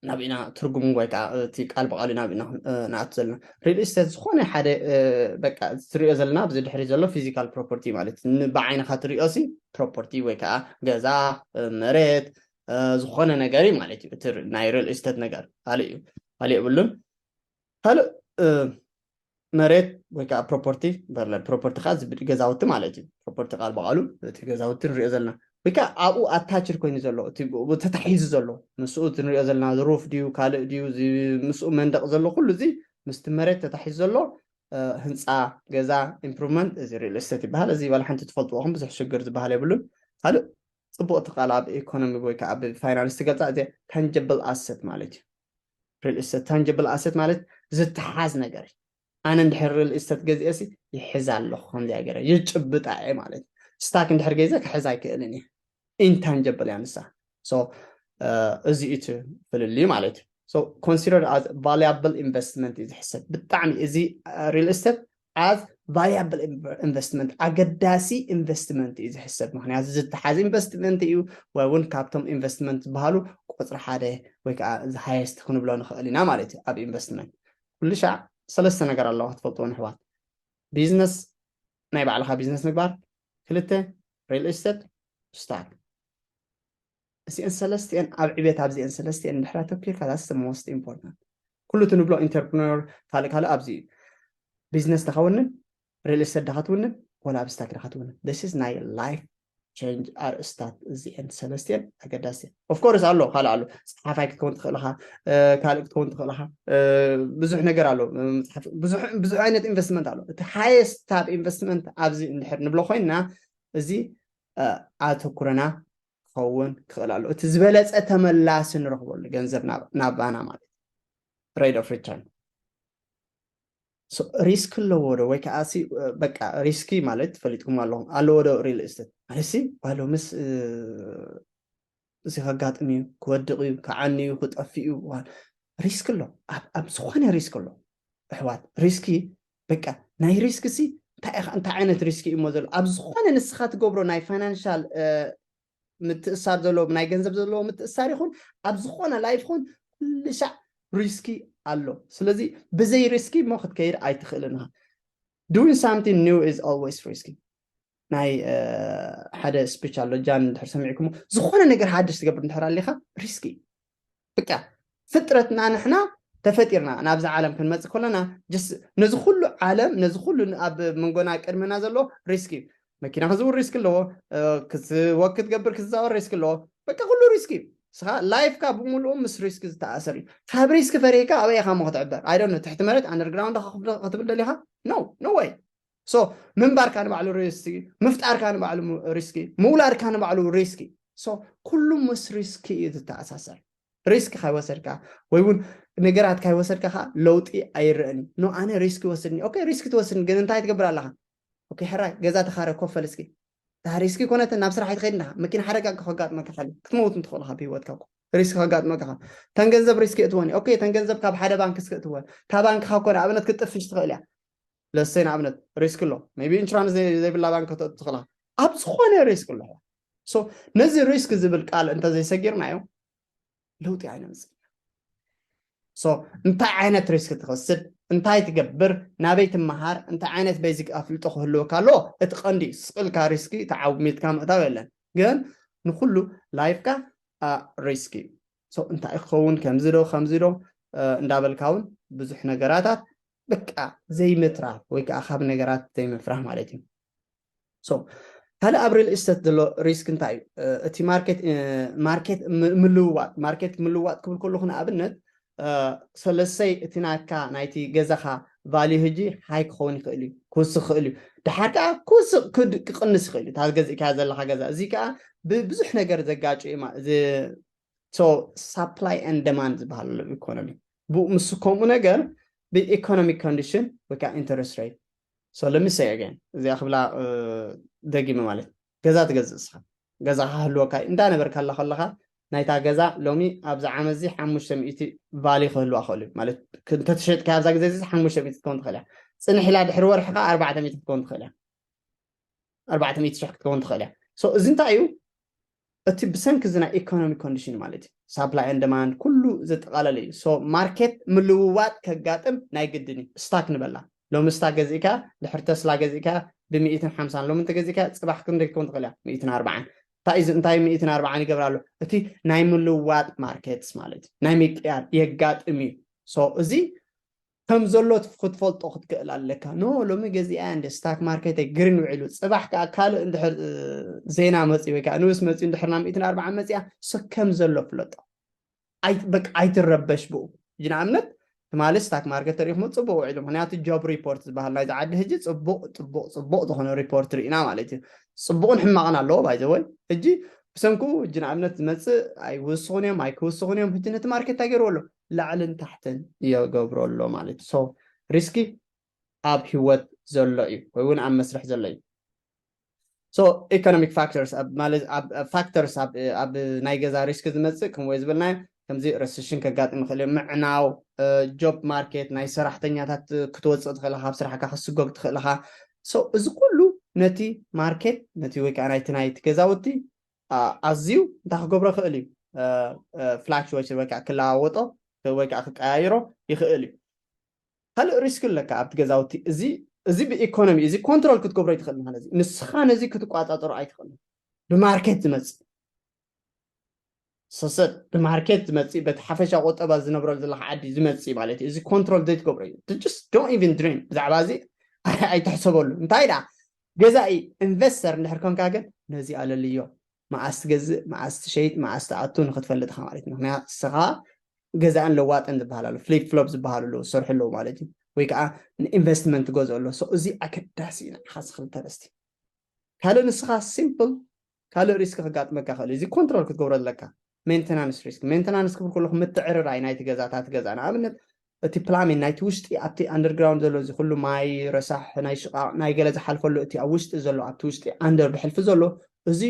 ናብ ኢና ትርጉም ወይ ከዓ እቲ ቃል ብቃሉ ናብ ኢና እ፣ ንኣቱ ዘለና። Real estate ዝኾነ ሓደ እ፣ በቃ ትሪኦ ዘለና ኣብዚ ድሕሪ ዘሎ physical property ማለት እዩ። ን- ብዓይንኻ ትሪኦ ሲ property ወይ ከዓ ገዛ እ፣ መሬት እ፣ ዝኾነ ነገር እዩ ማለት እዩ። እቲ ር- ናይ real estate ነገር ካልእ እዩ፣ ካልእ የብሉን። ካልእ እ፣ መሬት ወይ ከዓ property በለ property ከዓ ዝብል ገዛውቲ ማለት እዩ። Property ቃል ብቃሉ እቲ ገዛውቲ ንሪኦ ዘለና ወይ ከዓ ኣብኡ attached ኮይኑ ዘሎ እቲ ብኡ ተታሒዙ ዘሎ ምስኡ እቲ ንሪኦ ዘለና roof ድዩ ካልእ ድዩ እዚ ምስኡ መንደቕ ዘሎ ኩሉ እዚ ምስቲ መሬት ተታሒዙ ዘሎ እ፣ ህንፃ ገዛ improvement እዚ real estate ይበሃል። እዚ ዋላ ሓንቲ ትፈልጥዎ ኢኹም፣ ብዙሕ ሽግር ዝበሃል የብሉን። ካልእ ፅቡቕ እቲ ቃል ኣብ economy ወይ ከዓ ኣብ finance ትገልፃ እዚ tangible asset ማለት እዩ። Real estate tangible asset ማለት ዝተሓዝ ነገር እዩ። ኣነ እንድሕር real estate ገዚኤ ሲ ይሕዝ ኣለኹ ከምዚኣ ገይረ ይጭብጣ እየ ማለት እዩ። Stock እንድሕር ገይዘ ክሕዝ ኣይክእልን እየ። Intangible እያ ንሳ። So እ፣ እዚ እዩ እቲ ፍልልዩ ማለት እዩ። So consider as valuable investment እዩ ዝሕሰብ። ብጣዕሚ እዚ እ፣ real estate as viable inv- investment ኣገዳሲ investment እዩ ዝሕሰብ። ምክንያቱ ዝተሓዝ investment እዩ ወይ እውን ካብቶም investment ዝበሃሉ ቁፅሪ ሓደ ወይ ከዓ highest ክንብሎ ንኽእል ኢና ማለት እዩ። ኣብ investment ኩሉ ሻዕ ሰለስተ ነገር ኣለዋ ክትፈልጥዎ ንሕዋት። ቢዝነስ ናይ ባዕልኻ ቢዝነስ ምግባር፣ ክልተ real estate፣ stock። እዚአን ሰለስቲአን ኣብ ዕቤት ኣብዚአን ሰለስቲአን እንድሕር ኣተኪርካ that's the most important። ኩሉ እቲ ንብሎ entrepreneur ካልእ ካልእ ኣብዚ እዩ። ቢዝነስ ተኸውንን real estate ዳኻ ትውንን ወላ ኣብ stock ዳኻ ትውንን this is ናይ life change ኣርእስታት እዚአን ሰለስቲአን ኣገዳሲ። Of course ኣሎ ካልእ ኣሎ፣ ፀሓፋይ ክትከውን ትኽእል ኢኻ፣ እ፣ ካልእ ክትከውን ትኽእል ኢኻ። እ፣ ብዙሕ ነገር ኣሎ፣ እ፣ መፅሓፍ ብዙሕ ብዙሕ ዓይነት investment ኣሎ። እቲ highest type investment ኣብዚ እንድሕር ንብሎ ኮይንና እዚ እ፣ ኣተኩረና ክኸውን ክኽእል ኣሎ። እቲ ዝበለፀ ተመላሲ ንረኽበሉ ገንዘብ ናብ- ናባና ማለት rate of return። So risk ኣለዎ ዶ ወይ ከዓ ሲ እ፣ በቃ ሪስኪ ማለት ትፈሊጥኩም ኣለኹም ኣለዎ ዶ real estate ማለት ሲ ዋሎ ምስ እ፣ እዚ ከጋጥም እዩ ክወድቕ እዩ ክዓኒ እዩ ክጠፍእ እዩ ዋ- risk ኣሎ ኣብ ኣብ ዝኾነ risk ኣሎ ኣሕዋት። Risk በቃ ናይ risk ሲ እንታይ ኢኻ እንታይ ዓይነት risk እዩ እሞ ዘሎ ኣብ ዝኾነ ንስኻ ትገብሮ ናይ financial እ፣ ምትእሳር ዘለዎ ናይ ገንዘብ ዘለዎ ምትእሳር ይኹን ኣብ ዝኾነ life ይኹን ኩሉ ሻዕ risk ኣሎ። ስለዚ ብዘይ risk እሞ ክትከይድ ኣይትኽእልን ኢኻ። Doing something new is always risky። ናይ እ፣ ሓደ speech ኣሎ ጃን እንድሕር ሰሚዕኩሞ ዝኾነ ነገር ሓድሽ ትገብር እንድሕር ኣሊኻ risk እዩ። በቃ ፍጥረትና ንሕና ተፈጢርና ናብዛ ዓለም ክንመፅእ ከለና just ነዚ ኩሉ ዓለም ነዚ ኩሉ ኣብ መንጎና ቅድመና ዘሎ risk እዩ። መኪና ክዝውር risk ኣለዎ፣ እ፣ ክትወክ ክትገብር ክትዛወር risk ኣለዎ። በቃ ኩሉ risk እዩ። ስኻ life ካ ብምሉኡ ምስ risk ዝተኣሰር እዩ። ካብ risk ፈሪህካ ኣበይ ኢኻ እሞ ክትዕበር? I don't know ትሕቲ መሬት underground ክትብል ደሊኻ? No, no way። So ምንባርካ ንባዕሉ risk፣ ምፍጣርካ ንባዕሉ risk፣ ምውላድካ ንባዕሉ risk። So ኩሉ ምስ risk እዩ ዝተኣሳሰር። Risk ከይወሰድካ ወይ እውን ነገራት ከይወሰድካ ከዓ ለውጢ ኣይረእን እዩ። No ኣነ risk ይወስድኒ። Okay risk ትወስድኒ ግን እንታይ ትገብር ኣለኻ? Okay ሕራይ ገዛ ተኻረ ኮፈል እስኪ። እታ risk ኮነት ናብ ስራሕ ኣይትኸይድ እንዲኻ። መኪና ሓደጋ ከጋጥመካ ሓሊ ክትመውት እንትኽእል ኢኻ ብህይወትካ እኮ። Risk ከጋጥመካ ኢኻ። ተን ገንዘብ risk እትወን። Okay ተን ገንዘብ ካብ ሓደ ባንክ እስኪ እትወን። እታ ባንክ ካብ ኮነ ኣብነት ክትጥፍሽ ትኽእል እያ። ለሰይ ንኣብነት risk ኣሎ maybe insurance ዘይ- ዘይብላ ባንክ ክትእቱ ትኽእላ ኣብ ዝኾነ risk ኣሎ። So ነዚ risk ዝብል ቃል እንተዘይሰጊርናዮ ለውጢ ኣይነምፅእ። So እንታይ ዓይነት risk ትወስድ እንታይ ትገብር ናበይ ትመሃር እንታይ ዓይነት basic ኣፍልጦ ክህልወካ ኣለዎ። እቲ ቀንዲ ስቕልካ risk ተዓሚትካ ምእታው የለን። ግን ንኩሉ life ካ risk እዩ። So እንታይ ክኸውን ከምዚ ዶ ከምዚ ዶ እ፣ እንዳበልካ እውን ብዙሕ ነገራታት በቃ ዘይምትራፍ ወይ ከዓ ካብ ነገራት ዘይምፍራህ ማለት እዩ። So ካልእ ኣብ real estate ዘሎ risk እንታይ እዩ? እ፣ እቲ market እ፣ market ም- ምልውዋጥ market ምልውዋጥ ክብል ከለኹ ንኣብነት እ፣ ሰለሰይ እቲ ናትካ ናይቲ ገዛኻ value ሕጂ high ክኸውን ይኽእል እዩ ክውስኽ ይኽእል እዩ። ድሓር ከዓ ክውስኽ ክድ- ክቕንስ ይኽእል እዩ እታ ገዚእካያ ዘለኻ ገዛ። እዚ ከዓ ብብዙሕ ነገር ዘጋጭ እዩ ማ- ዝ- so supply and demand ዝበሃል ኣሎ economy። ብኡ ምስ ከምኡ ነገር ብ economic condition ወይ ከዓ interest rate So let me say again, እዚኣ ክብላ ደጊመ ማለት ገዛ ትገዝእ እስኻ፣ ገዛኻ ክህልወካ እዩ። እንዳነበርካላ ከለኻ ናይታ ገዛ ሎሚ ኣብዚ ዓመት እዚ ሓሙሽተ ሚእቲ ቫልዩ ክህልዋ ክኽእል እዩ ማለት፣ እንተተሸጥካ ኣብዛ ግዜ እዚ ሓሙሽተ ሚእቲ ክትከውን ትኽእል እያ። ፅንሕ ኢላ ድሕሪ ወርሒ ከዓ ኣርባዕተ ሚእቲ ክትከውን ትኽእል እያ። ኣርባዕተ ሚእቲ ሽሕ ክትከውን ትኽእል እያ። So እዚ እንታይ እዩ? እቲ ብሰንኪ እዚ ናይ ኢኮኖሚ ኮንዲሽን ማለት እዩ፣ ሳፕላይ ን ደማንድ ኩሉ ዘጠቓለለ እዩ። So ማርኬት ምልውዋጥ ከጋጥም ናይ ግድን እዩ። ስታክ ንበላ፣ ሎሚ ስታክ ገዚእካ፣ ድሕሪ ተስላ ገዚእካ ብሚእትን ሓምሳን፣ ሎሚ እንተገዚእካ ፅባሕ ክንደይ ክትከውን ትኽእል እያ? ሚእትን ኣርባዓን። እንታይ እዩ እዚ? እንታይ ሚእትን ኣርባዓን ይገብር ኣሎ? እቲ ናይ ምልውዋጥ ማርኬትስ ማለት እዩ፣ ናይ ምቅያር የጋጥም እዩ። So እዚ ከም ዘሎ ክትፈልጦ ክትክእል ኣለካ። ኖ ሎሚ ገዚኣ እንደ ስታክ ማርኬት ግሪን ውዒሉ፣ ፅባሕ ከዓ ካልእ እንድሕር ዜና መፂ ወይ ከዓ ንውስ መፂ እንድሕር ናብ ሚእትን ኣርባዓን መፂኣ፣ so ከም ዘሎ ፍለጦ። በቃ ኣይትረበሽ ብኡ። ሕጂ ንኣብነት ትማሊ ስታክ ማርኬት ተሪኹም ፅቡቅ ውዒሉ፣ ምክንያቱ ጆብ ሪፖርት ዝበሃል ናይዚ ዓዲ ሕጂ ፅቡቅ ፅቡቅ ፅቡቅ ዝኾነ ሪፖርት ርኢና ማለት እዩ። ፅቡቅን ሕማቅን ኣለዎ ባይዘወይ። ሕጂ ብሰንኩ ሕጂ ንኣብነት ዝመፅእ ኣይውስኹን እዮም ኣይክውስኹን እዮም። ሕጂ ነቲ ማርኬት እንታይ ገይርዎ ኣሎ? ላዕልን ታሕትን ይገብሮ ኣሎ ማለት እዩ። So ሪስኪ ኣብ ህይወት ዘሎ እዩ ወይ እውን ኣብ መስርሕ ዘሎ እዩ። So ኢኮኖሚክ ፋክተርስ ማለት ፋክተርስ ኣብ ናይ ገዛ ሪስክ ዝመፅእ ከም ወይ ዝበልናዮ ከምዚ ረስሽን ከጋጥም ይኽእል እዩ። ምዕናው፣ ጆብ ማርኬት፣ ናይ ሰራሕተኛታት ክትወፅእ ትኽእል ኢኻ፣ ካብ ስራሕካ ክትስጎግ ትኽእል ኢኻ። So እዚ ኩሉ ነቲ ማርኬት ነቲ ወይ ከዓ ናይቲ ናይቲ ገዛውቲ ኣዝዩ እንታይ ክገብሮ ይኽእል እዩ? ፍላክቹዌሽን ወይ ከዓ ክለዋወጦ ወይ ከዓ ክቀያይሮ ይኽእል እዩ። ካልእ ሪስክ ኣለካ ኣብቲ ገዛውቲ። እዚ እዚ ብኢኮኖሚ እዚ ኮንትሮል ክትገብሮ ኣይትኽእል ማለት እዩ። ንስኻ ነዚ ክትቋፃፀሮ ኣይትኽእል። ብማርኬት ዝመፅእ ሰሰት ብማርኬት ዝመፅእ በቲ ሓፈሻ ቁጠባ ዝነብረሉ ዘለካ ዓዲ ዝመፅእ ማለት እዩ። እዚ ኮንትሮል ዘይትገብሮ እዩ። Just don't even dream ብዛዕባ እዚ ኣይትሕሰበሉ። እንታይ ደኣ ገዛኢ ኢንቨስተር እንድሕር ኮንካ ግን ነዚ ኣለልዮ። መዓስ ትገዝእ፣ መዓስ ትሸይጥ፣ መዓስ ትኣቱ ንክትፈልጥ ኢኻ ማለት እዩ። ምክንያቱ ንስኻ ገዛእን ለዋጥን ዝበሃል ኣሎ፣ ፍሊፕ ፍሎፕ ዝበሃል ኣሎ፣ ዝሰርሑ ኣለዉ ማለት እዩ። ወይ ከዓ ንኢንቨስትመንት ትገዝኦ ኣሎ። So እዚ ኣገዳሲ እዩ ንዓኻ እዚ ክልተ ኣርእስቲ። ካልእ ንስኻ ሲምፕል ካልእ ሪስክ ከጋጥመካ ይኽእል እዩ። እዚ ኮንትሮል ክትገብሮ ኣለካ። ሜንተናንስ ሪስክ፣ ሜንተናንስ ክብል ከለኹ ምትዕርራይ ናይቲ ገዛታት ገዛ ንኣብነት እቲ ፕላሚን ናይቲ ውሽጢ ኣብቲ ኣንደርግራውንድ ዘሎ እዚ ኩሉ ማይ ረሳሕ ናይ ሽቓቕ ናይ ገለ ዝሓልፈሉ እቲ ኣብ ውሽጢ ዘሎ ኣብቲ ውሽጢ ኣንደር ብሕልፊ ዘሎ እዚ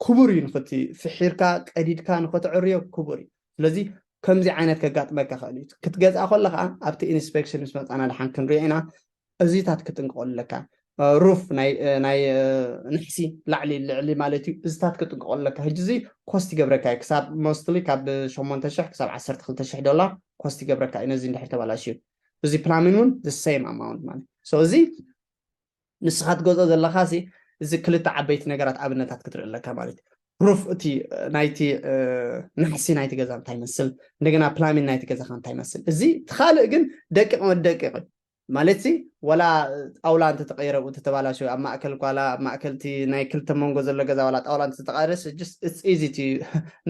ክቡር እዩ። ንክቲ ፍሒርካ ቀዲድካ ንኸተዕርዮ ክቡር እዩ። ስለዚ ከምዚ ዓይነት ከጋጥመካ ክእል እዩ። ክትገዝኣ ከሎ ከዓ ኣብቲ ኢንስፔክሽን ምስ መፃና ደሓን ክንሪኦ ኢና። እዚታት ክጥንቀቀሉ ኣለካ። ሩፍ ናይ ናይ ናሕሲ ላዕሊ ልዕሊ ማለት እዩ። እዚታት ክጥንቀቀሉ ኣለካ። ሕጂ እዚ ኮስት ይገብረካ እዩ። ክሳብ ሞስትሊ ካብ ሸሞንተ ሽሕ ክሳብ ዓሰርተ ክልተ ሽሕ ዶላር ኮስት ይገብረካ እዩ። ነዚ እንድሕር ተባላሽዩ እዚ ፕላሚን እውን the same amount ማለት so እዚ ንስኻ ትገዝኦ ዘለኻ ሲ እዚ ክልተ ዓበይቲ ነገራት ኣብነታት ክትርኢ ኣለካ ማለት እዩ። ሩፍ እቲ ናይቲ ናሕሲ ናይቲ ገዛ እንታይ ይመስል፣ እንደገና ፕላሚን ናይቲ ገዛኻ እንታይ ይመስል። እዚ እቲ ካልእ ግን ደቂቕ መደቂቕ ማለት ሲ ወላ ጣውላ እንተተቀይረ ብኡ ተተባላሸ ኣብ ማእከል ኳላ ኣብ ማእከል እቲ ናይ ክልተ መንጎ ዘሎ ገዛ ዋላ ጣውላ እንተተቀየረ it's easy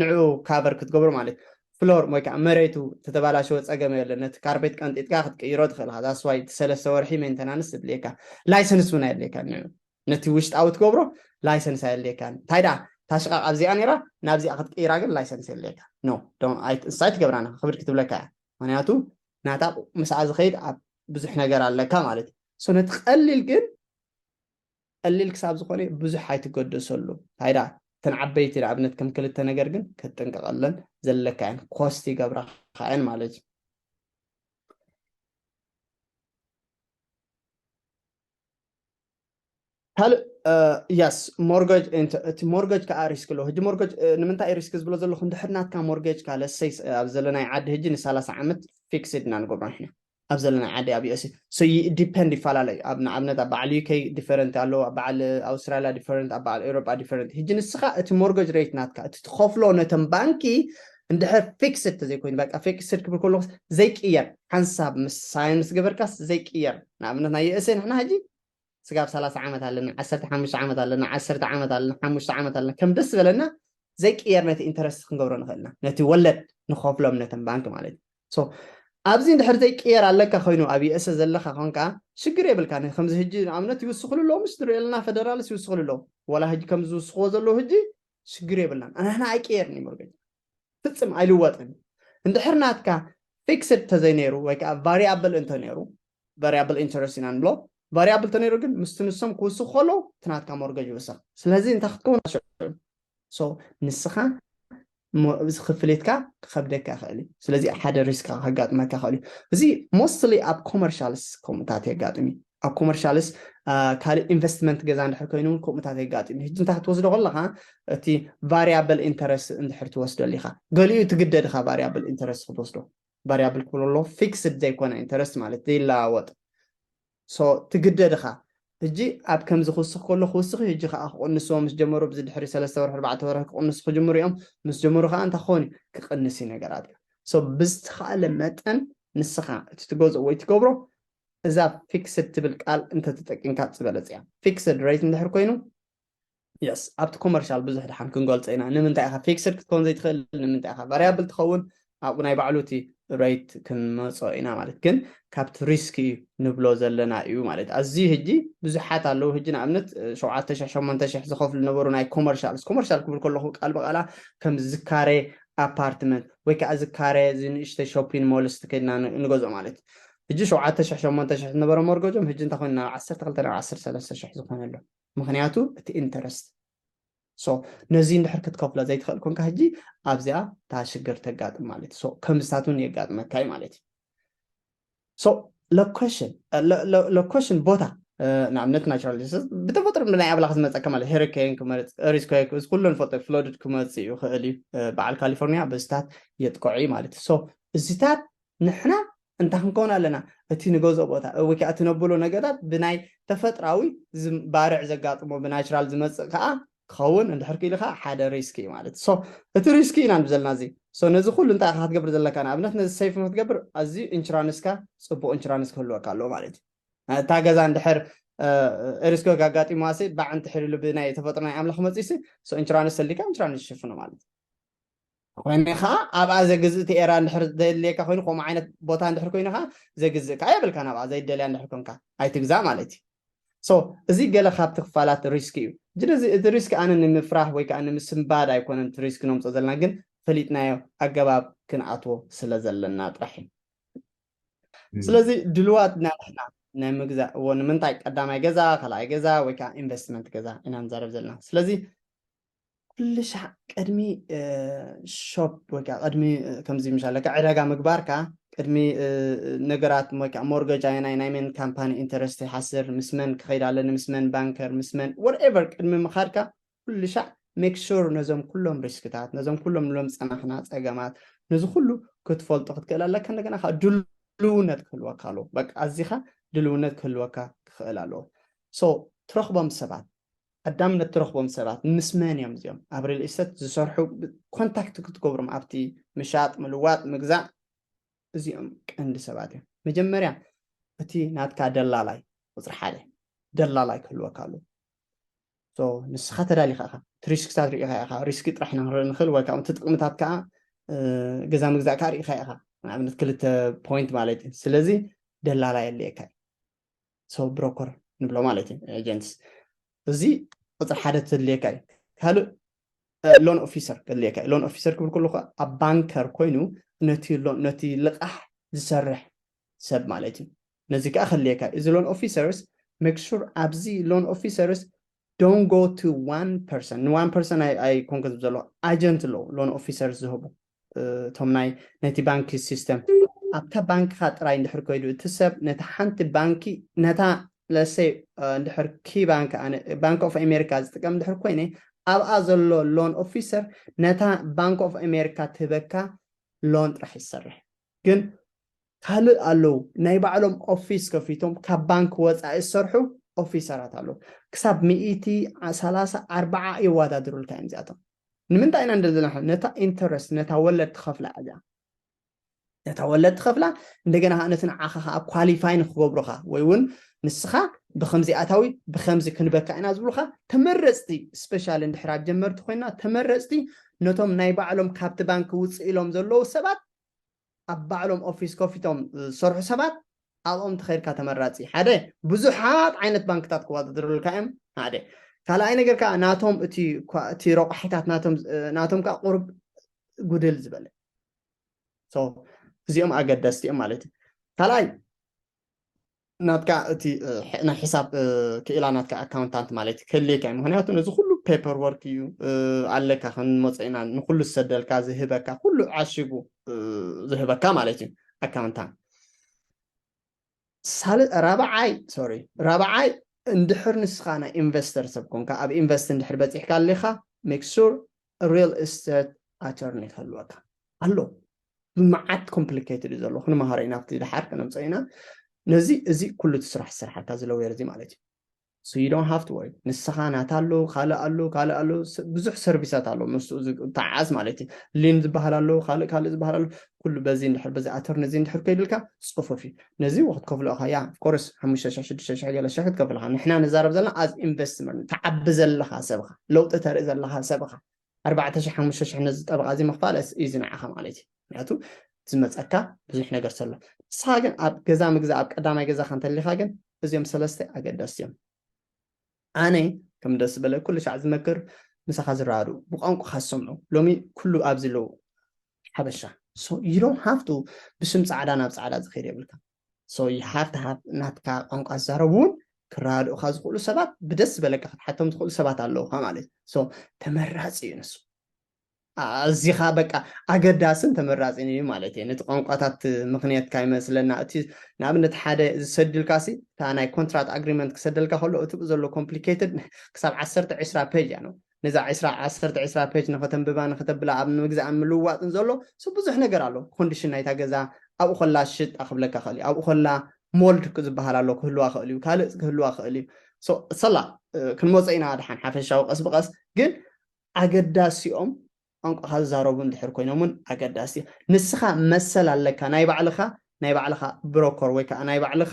ንዑ ካቨር ክትገብሮ ማለት ፍሎር ወይ ከዓ መሬቱ ተተባላሸወ ፀገም የለን። ነቲ ካርፔት ቀንጢጥካ ክትቅይሮ ትኽእል ኢኻ። That's why እቲ ሰለስተ ወርሒ ሜንተናንስ የድልየካ። ላይሰንስ እውን ኣየድልየካ። ንዑ ነቲ ውሽጣዊ ትገብሮ ላይሰንስ ኣየድልየካን። እንታይ ደኣ ታሽቃቕ ኣብዚኣ ነይራ ናብዚኣ ክትቅይራ ግን ላይሰንስ የድልየካ። ኖ እሳ ኣይትገብራን ኢኻ ክብድ ክትብለካ እያ። ምክንያቱ ናታ ምስኣ ዝኸይድ ኣብ ብዙሕ ነገር ኣለካ ማለት እዩ። So ነቲ ቀሊል ግን ቀሊል ክሳብ ዝኾነ ብዙሕ ኣይትገደሰሉ። እንታይ ደኣ እተን ዓበይቲ ንኣብነት ከም ክልተ ነገር ግን ክትጥንቀቐለን ዘለካ እየን። ኮስት ይገብራኻ እየን ማለት እዩ። ካልእ yes ሞርገጅ እቲ ሞርገጅ ከዓ ሪስክ ኣለዎ። ሕጂ ሞርገጅ ንምንታይ ሪስክ ዝብሎ ዘለኹ እንድሕር ናትካ ሞርገጅ ካ ለሰይ ኣብ ዘለናይ ዓዲ ሕጂ ንሰላሳ ዓመት ፊክስድ ኢና ንገብሮ ንሕና ኣብ ዘለና ዓዲ ኣብ ዩኤስ so ዲፐንድ ይፈላለ እዩ። ኣብ ንኣብነት ኣብ በዓል ዩኬ ዲፈረንት ኣለዎ፣ ኣብ በዓል ኣውስትራሊያ ዲፈረንት፣ ኣብ በዓል ኤውሮጳ ዲፈረንት። ሕጂ ንስኻ እቲ ሞርገጅ ሬት ናትካ እቲ ትኸፍሎ ነተን ባንኪ እንድሕር ፊክስድ ተዘይኮይኑ በቃ ፊክስድ ክብል ከለኹ ዘይቅየር ሓንሳብ ምስ ሳይን ምስ ገበርካስ ዘይቅየር ንኣብነት ናይ ዩኤስኤ ንሕና ሕጂ ስጋብ ሰላሳ ዓመት ኣለና፣ ዓሰርተ ሓሙሽተ ዓመት ኣለና፣ ዓሰርተ ዓመት ኣለና፣ ሓሙሽተ ዓመት ኣለና ከም ደስ ዝበለና ዘይቅየር ነቲ ኢንተረስት ክንገብሮ ንኽእል ኢና። ነቲ ወለድ ንኸፍሎም ነተን ባንክ ማለት እዩ። So ኣብዚ እንድሕር ዘይቅየር ኣለካ ኮይኑ ኣብ ዩኤስኤ ዘለካ ኮንካ ሽግር የብልካ። ከምዚ ሕጂ ንኣብነት ይውስኽሉ ኣለዉ ምስ ንሪኦ ኣለና ፈደራልስ ይውስኽሉ ኣለዉ። ዋላ ሕጂ ከም ዝውስኽዎ ዘለዉ ሕጂ ሽግር የብልናን። ኣናህና ኣይቅየርን እዩ ሞርገጅ ፍጽም ኣይልወጥን። እንድሕር ናትካ ፊክስድ ተዘይነይሩ ወይ ከዓ ቫሪያብል እንተነይሩ ቫሪያብል ኢንተረስት ኢና ንብሎ ቫሪያብል ተነይሩ ግን ምስቲ ንሶም ክውስኹ ከለዉ እቲ ናትካ ሞርገጅ ይውሰኽ። ስለዚ እንታይ ክትከውን ሽዑ so ንስኻ እዚ ክፍሊትካ ክኸብደካ ይኽእል እዩ። ስለዚ ሓደ ሪስክ ከጋጥመካ ይኽእል እዩ። እዚ mostly ኣብ ኮመርሻልስ ከምኡታት የጋጥም እዩ። ኣብ ኮመርሻልስ ካልእ ኢንቨስትመንት ገዛ እንድሕር ኮይኑ እውን ከምኡታት የጋጥም እዩ። ሕጂ እንታይ ክትወስዶ ከለኻ እቲ ቫሪያብል ኢንተረስት እንድሕር ትወስደሉ ኢኻ። ገሊኡ ትግደድ ኢኻ ቫሪያብል ኢንተረስት ክትወስዶ። ቫሪያብል ክብሎ ኣለዎ ፊክስድ ዘይኮነ ኢንተረስት ማለት ዘይለዋወጥ so ትግደድ ኢኻ። ሕጂ ኣብ ከምዚ ክውስኽ ከሎ ክውስኽ እዩ። ሕጂ ከዓ ክቕንስዎ ምስ ጀመሩ ብዚ ድሕሪ ሰለስተ ወርሒ ኣርባዕተ ወርሒ ክቕንሱ ክጅምሩ እዮም። ምስ ጀመሩ ከዓ እንታይ ክኸውን እዩ? ክቕንስ እዩ ነገራት። So ብዝተኻእለ መጠን ንስኻ እቲ ትገዝኦ ወይ ትገብሮ እዛ ፊክስድ ትብል ቃል እንተተጠቂምካ ዝበለፅ እያ። ፊክስድ ሬት እንድሕር ኮይኑ የስ ኣብቲ ኮመርሻል ብዙሕ ድሓን ክንገልፆ ኢና። ንምንታይ ኢኻ ፊክስድ ክትከውን ዘይትኽእል፣ ንምንታይ ኢኻ ቫሪያብል ትኸውን፣ ኣብኡ ናይ ባዕሉ እቲ ሬት ክንመፆ ኢና ማለት ግን ካብቲ ሪስክ እዩ ንብሎ ዘለና እዩ ማለት። ኣዝዩ ሕጂ ብዙሓት ኣለዉ። ሕጂ ንኣብነት ሸውዓተ ሽሕ ሸሞንተ ሽሕ ዝኸፍሉ ነበሩ ናይ ኮመርሻል። ኮመርሻል ክብል ከለኹ ቃል ብቃላ ከም ዝካረ ኣፓርትመንት ወይ ከዓ ዝካረ እዚ ንእሽተይ ሾፒን ሞልስ ከድና ንገዝኦ ማለት እዩ። ሕጂ ሸውዓተ ሽሕ ሸሞንተ ሽሕ ዝነበረ ሞርገጆም ሕጂ እንታይ ኮይኑ ናብ ዓሰርተ ክልተ ናብ ዓሰርተ ሰለስተ ሽሕ ዝኾነ ኣሎ። ምክንያቱ እቲ ኢንተረስት so ነዚ እንድሕር ክትከፍሎ ዘይትኽእል ኮንካ ሕጂ ኣብዚኣ እታ ሽግር ተጋጥም ማለት እዩ። So ከምዝታት እውን የጋጥመካ እዩ ማለት እዩ። So ሎኬሽን ሎኬሽን ቦታ ንኣብነት ናቹራል ዲዛስተር ብተፈጥሮ ብናይ ኣምላኽ ዝመፀካ ማለት ሄሪኬን ክመፅእ ሪስኮክ እዚ ኩሉ ንፈልጦ ፍሎድድ ክመፅእ ይኽእል እዩ። በዓል ካሊፎርኒያ በስታት የጥቅዑ እዩ ማለት እዩ። So እዚታት ንሕና እንታይ ክንከውን ኣለና? እቲ ንገዝኦ ቦታ ወይ ከዓ እቲ ነብሎ ነገራት ብናይ ተፈጥራዊ ባርዕ ዘጋጥሞ ብናቹራል ዝመፅእ ከዓ ክኸውን እንድሕር ክኢሉ ከዓ ሓደ ሪስክ እዩ ማለት so እቲ ሪስክ ኢና ንብል ዘለና እዚ so ነዚ ኩሉ እንታይ ኢኻ ክትገብር ዘለካ ንኣብነት ነዚ ሰይፍ ንክትገብር ኣዝዩ ኢንሹራንስካ ፅቡቅ ኢንሹራንስ ክህልወካ ኣለዎ ማለት እዩ። እታ ገዛ እንድሕር ሪስኮ ኣጋጢምዋ ሲ ባዕ እንድሕር ኢሉ ብናይ ተፈጥሮ ናይ ኣምላኽ መፅእ ሲ ኢንሹራንስ ሰሊካ ኢንሹራንስ ይሽፍኖ ማለት እዩ። ኮይኑ ከዓ ኣብኣ ዘግዝእ እቲ ኤራ እንድሕር ዘድልየካ ኮይኑ ከምኡ ዓይነት ቦታ እንድሕር ኮይኑ ከዓ ዘግዝእ ከዓ የብልካ ናብኣ ዘይደልያ እንድሕር ኮንካ ኣይትግዛእ ማለት እዩ። So እዚ ገለ ካብቲ ክፋላት ሪስክ እዩ። እዚ ሪስክ ኣነ ንምፍራህ ወይ ከዓ ንምስንባድ ኣይኮነን እቲ ሪስክ ነምፅኦ ዘለና ግን ፈሊጥናዮ ኣገባብ ክንኣትዎ ስለ ዘለና ጥራሕ እዩ። ስለዚ ድልዋት ናትና ናይ ምግዛእ እዎ ንምንታይ ቀዳማይ ገዛ ካልኣይ ገዛ ወይ ከዓ ኢንቨስትመንት ገዛ ኢና ንዛረብ ዘለና። ስለዚ ኩሉ ሻዕ ቅድሚ ሾፕ ወይ ከዓ ቅድሚ ከምዚ ምሻለካ ዕዳጋ ምግባርካ ቅድሚ ነገራት ወይ ከዓ ሞርገጅ ኣየናይ ናይ መን ካምፓኒ ኢንተረስት ይሓስር ምስ መን ክኸይድ ኣለኒ ምስ መን ባንከር ምስ መን whatever ቅድሚ ምኻድካ ኩሉ ሻዕ make sure ነዞም ኩሎም ሪስክታት ነዞም ኩሎም ንሎም ዝፀናሕና ፀገማት ነዚ ኩሉ ክትፈልጦ ክትክእል ኣለካ። እንደገና ከዓ ድልውነት ክህልወካ ኣለዎ። በቃ ኣዚኻ ድልውነት ክህልወካ ክኽእል ኣለዎ። So ትረኽቦም ሰባት ቀዳምነት ትረኽቦም ሰባት ምስ መን እዮም እዚኦም ኣብ ሪል ኢስተት ዝሰርሑ ኮንታክት ክትገብሮም ኣብቲ ምሻጥ ምልዋጥ ምግዛእ እዚኦም ቀንዲ ሰባት እዮም። መጀመርያ እቲ ናትካ ደላላይ ቁፅሪ ሓደ ደላላይ ክህልወካ ኣለዎ። ንስኻ ተዳሊኻ ኢኻ ሪስክታት ርኢኻ ኢኻ ሪስክ ጥራሕ ኢና ክንርኢ ንኽእል ወይ ከዓ እቲ ጥቕምታት ከዓ ገዛ ምግዛእ ከዓ ርኢኻ ኢኻ ንኣብነት ክልተ ፖይንት ማለት እዩ። ስለዚ ደላላይ ኣድልየካ እዩ። So ብሮከር ንብሎ ማለት እዩ ኤጀንትስ እዚ ቁፅሪ ሓደ ተድልየካ እዩ። ካልእ ሎን ኦፊሰር ከድልየካ እዩ። ሎን ኦፊሰር ክብል ከለኹ ኣብ ባንከር ኮይኑ ነቲ ሎ- ነቲ ልቃሕ ዝሰርሕ ሰብ ማለት እዩ። ነዚ ከዓ ከድልየካ እዩ። እዚ ሎን ኦፊሰርስ make sure ኣብዚ ሎን ኦፊሰርስ don't go to one person ን one person ኣይኮንኩ ዝብል ዘሎ ኣጀንት ኣለዉ ሎን ኦፊሰርስ ዝህቡ እቶም ናይ ነቲ ባንኪ ሲስተም ኣብታ ባንክኻ ጥራይ እንድሕር ከይዱ እቲ ሰብ ነቲ ሓንቲ ባንኪ ነታ ለሰይ እንድሕር ኪ ባንክ ኣነ ባንክ ኦፍ ኣሜሪካ ዝጥቀም እንድሕር ኮይነ ኣብኣ ዘሎ ሎን ኦፊሰር ነታ ባንክ ኦፍ ኣሜሪካ ትህበካ ሎን ጥራሕ ይሰርሕ። ግን ካልእ ኣለዉ ናይ ባዕሎም ኦፊስ ከፊቶም ካብ ባንክ ወፃኢ ዝሰርሑ ኦፊሰራት ኣለዉ። ክሳብ ሚእቲ ሰላሳ ኣርባዓ የወዳድሩልካ እዮም እዚኣቶም። ንምንታይ ኢና እንደዘና ነታ ኢንተረስት ነታ ወለድ ትኸፍላ እዚኣ ነታ ወለድ ትኸፍላ እንደገና ከዓ ነቲ ንዓኻ ከዓ ኳሊፋይ ንክገብሩኻ ወይ እውን ንስኻ ብከምዚ ኣታዊ ብከምዚ ክንበካ ኢና ዝብሉኻ ተመረፅቲ ስፔሻሊ እንድሕር ኣብ ጀመርቲ ኮይና ተመረፅቲ ነቶም ናይ ባዕሎም ካብቲ ባንክ ውፅእ ኢሎም ዘለዉ ሰባት ኣብ ባዕሎም ኦፊስ ከፊቶም ዝሰርሑ ሰባት ኣብኦም ተኸይድካ ተመራፂ ሓደ ብዙሓት ዓይነት ባንክታት ክወዳደሩልካ እዮም ሓደ ካልኣይ ነገር ከዓ ናቶም እቲ ረቋሒታት ናቶም ከዓ ቁሩብ ጉድል ዝበለ እዚኦም ኣገደስቲ እዮም ማለት እዩ ካልኣይ ናትካ እቲ ናይ ሕሳብ ክኢላ ናትካ ኣካውንታንት ማለት ክህልየካ እዩ። ምክንያቱ ነዚ ኩሉ ፔፐር ወርክ እዩ ኣለካ፣ ክንመፀ ኢና ንኩሉ ዝሰደልካ ዝህበካ ኩሉ ዓሽጉ ዝህበካ ማለት እዩ ኣካውንታንት። ሳል ራብዓይ ሶሪ ራብዓይ እንድሕር ንስኻ ናይ ኢንቨስተር ሰብ ኮንካ ኣብ ኢንቨስት እንድሕር በፂሕካ ኣለካ make sure real estate attorney ክህልወካ ኣሎ። ብመዓት complicated እዩ ዘሎ፣ ክንመሃሮ ኢና ኣብቲ ድሓር ክነምፀ ኢና። ነዚ እዚ ኩሉ እቲ ስራሕ ዝሰርሓካ እዚ ለወየር እዚ ማለት እዩ። So you don't have to worry። ንስኻ ናታ ኣሎ፣ ካልእ ኣሎ፣ ካልእ ኣሎ፣ ብዙሕ ሰርቪሳት ኣሎ ምስኡ ዝተዓዓዝ ማለት እዩ። ሊን ዝበሃል ኣሎ፣ ካልእ ካልእ ዝበሃል ኣሎ። ኩሉ በዚ እንድሕር በዚ ኣተርኒ እዚ እንድሕር ከይድልካ ፅፉፍ እዩ። ነዚ ክትከፍሎ ኢኻ ያ of course ሓሙሽተ ሽሕ ሽዱሽተ ሽሕ ገለ ሽሕ ክትከፍል ኢኻ። ንሕና ንዛረብ ዘለና as investment ትዓቢ ዘለኻ ሰብ ኢኻ፣ ለውጢ ተርኢ ዘለኻ ሰብ ኢኻ። ኣርባዕተ ሽሕ ሓሙሽተ ሽሕ ነዚ ጠበቓ እዚ ምኽፋል is easy ንዓኻ ማለት እዩ። ምክንያቱ ዝመፀካ ብዙሕ ነገር ዘሎ። ንስኻ ግን ኣብ ገዛ ምግዛእ ኣብ ቀዳማይ ገዛኻ እንተሊኻ ግን እዚኦም ሰለስተ ኣገደስቲ እዮም። ኣነ ከም ደስ ዝበለ ኩሉ ሻዕ ዝመክር ምሳኻ ዝረኣዱ ብቋንቋኻ ዝሰምዑ ሎሚ ኩሉ ኣብዚ ኣለዉ ሓበሻ so you don't have to ብስም ፃዕዳ ናብ ፃዕዳ ዝኸይድ የብልካ። So you have to have ናትካ ቋንቋ ዝዛረቡ እውን ክረዳድኡካ ዝኽእሉ ሰባት ብደስ ዝበለካ ክትሓቶም ዝኽእሉ ሰባት ኣለውካ ማለት እዩ። So ተመራፂ እዩ ንሱ። ኣዚኻ በቃ ኣገዳስን ተመራፂን እዩ ማለት እየ። ነቲ ቋንቋታት ምኽንያትካ ይመስለና። እቲ ንኣብነት ሓደ ዝሰድልካ ሲ እታ ናይ ኮንትራት ኣግሪመንት ክሰደልካ ከሎ እቲ ዘሎ ኮምፕሊኬትድ ክሳብ ዓሰርተ ዕስራ ፔጅ እያ ነው። ነዛ ዕስራ ዓሰርተ ዕስራ ፔጅ ንኸተንብባ ንኸተብላ ኣብ ምግዛእን ምልዋጥን ዘሎ ስ ብዙሕ ነገር ኣሎ። ኮንዲሽን ናይታ ገዛ ኣብኡ ከላ ሽጣ ክብለካ ክእል እዩ። ኣብኡ ከላ ሞልድ ዝበሃል ኣሎ ክህልዋ ክእል እዩ። ካልእ ክህልዋ ክእል እዩ። ሰላ ክንመፀ ኢና ድሓን ሓፈሻዊ ቀስ ብቀስ ግን ኣገዳሲኦም ቋንቋኻ ዝዛረቡ እንድሕር ኮይኖም እውን ኣገዳሲ እዩ። ንስኻ መሰል ኣለካ ናይ ባዕልኻ ናይ ባዕልኻ ብሮከር ወይ ከዓ ናይ ባዕልኻ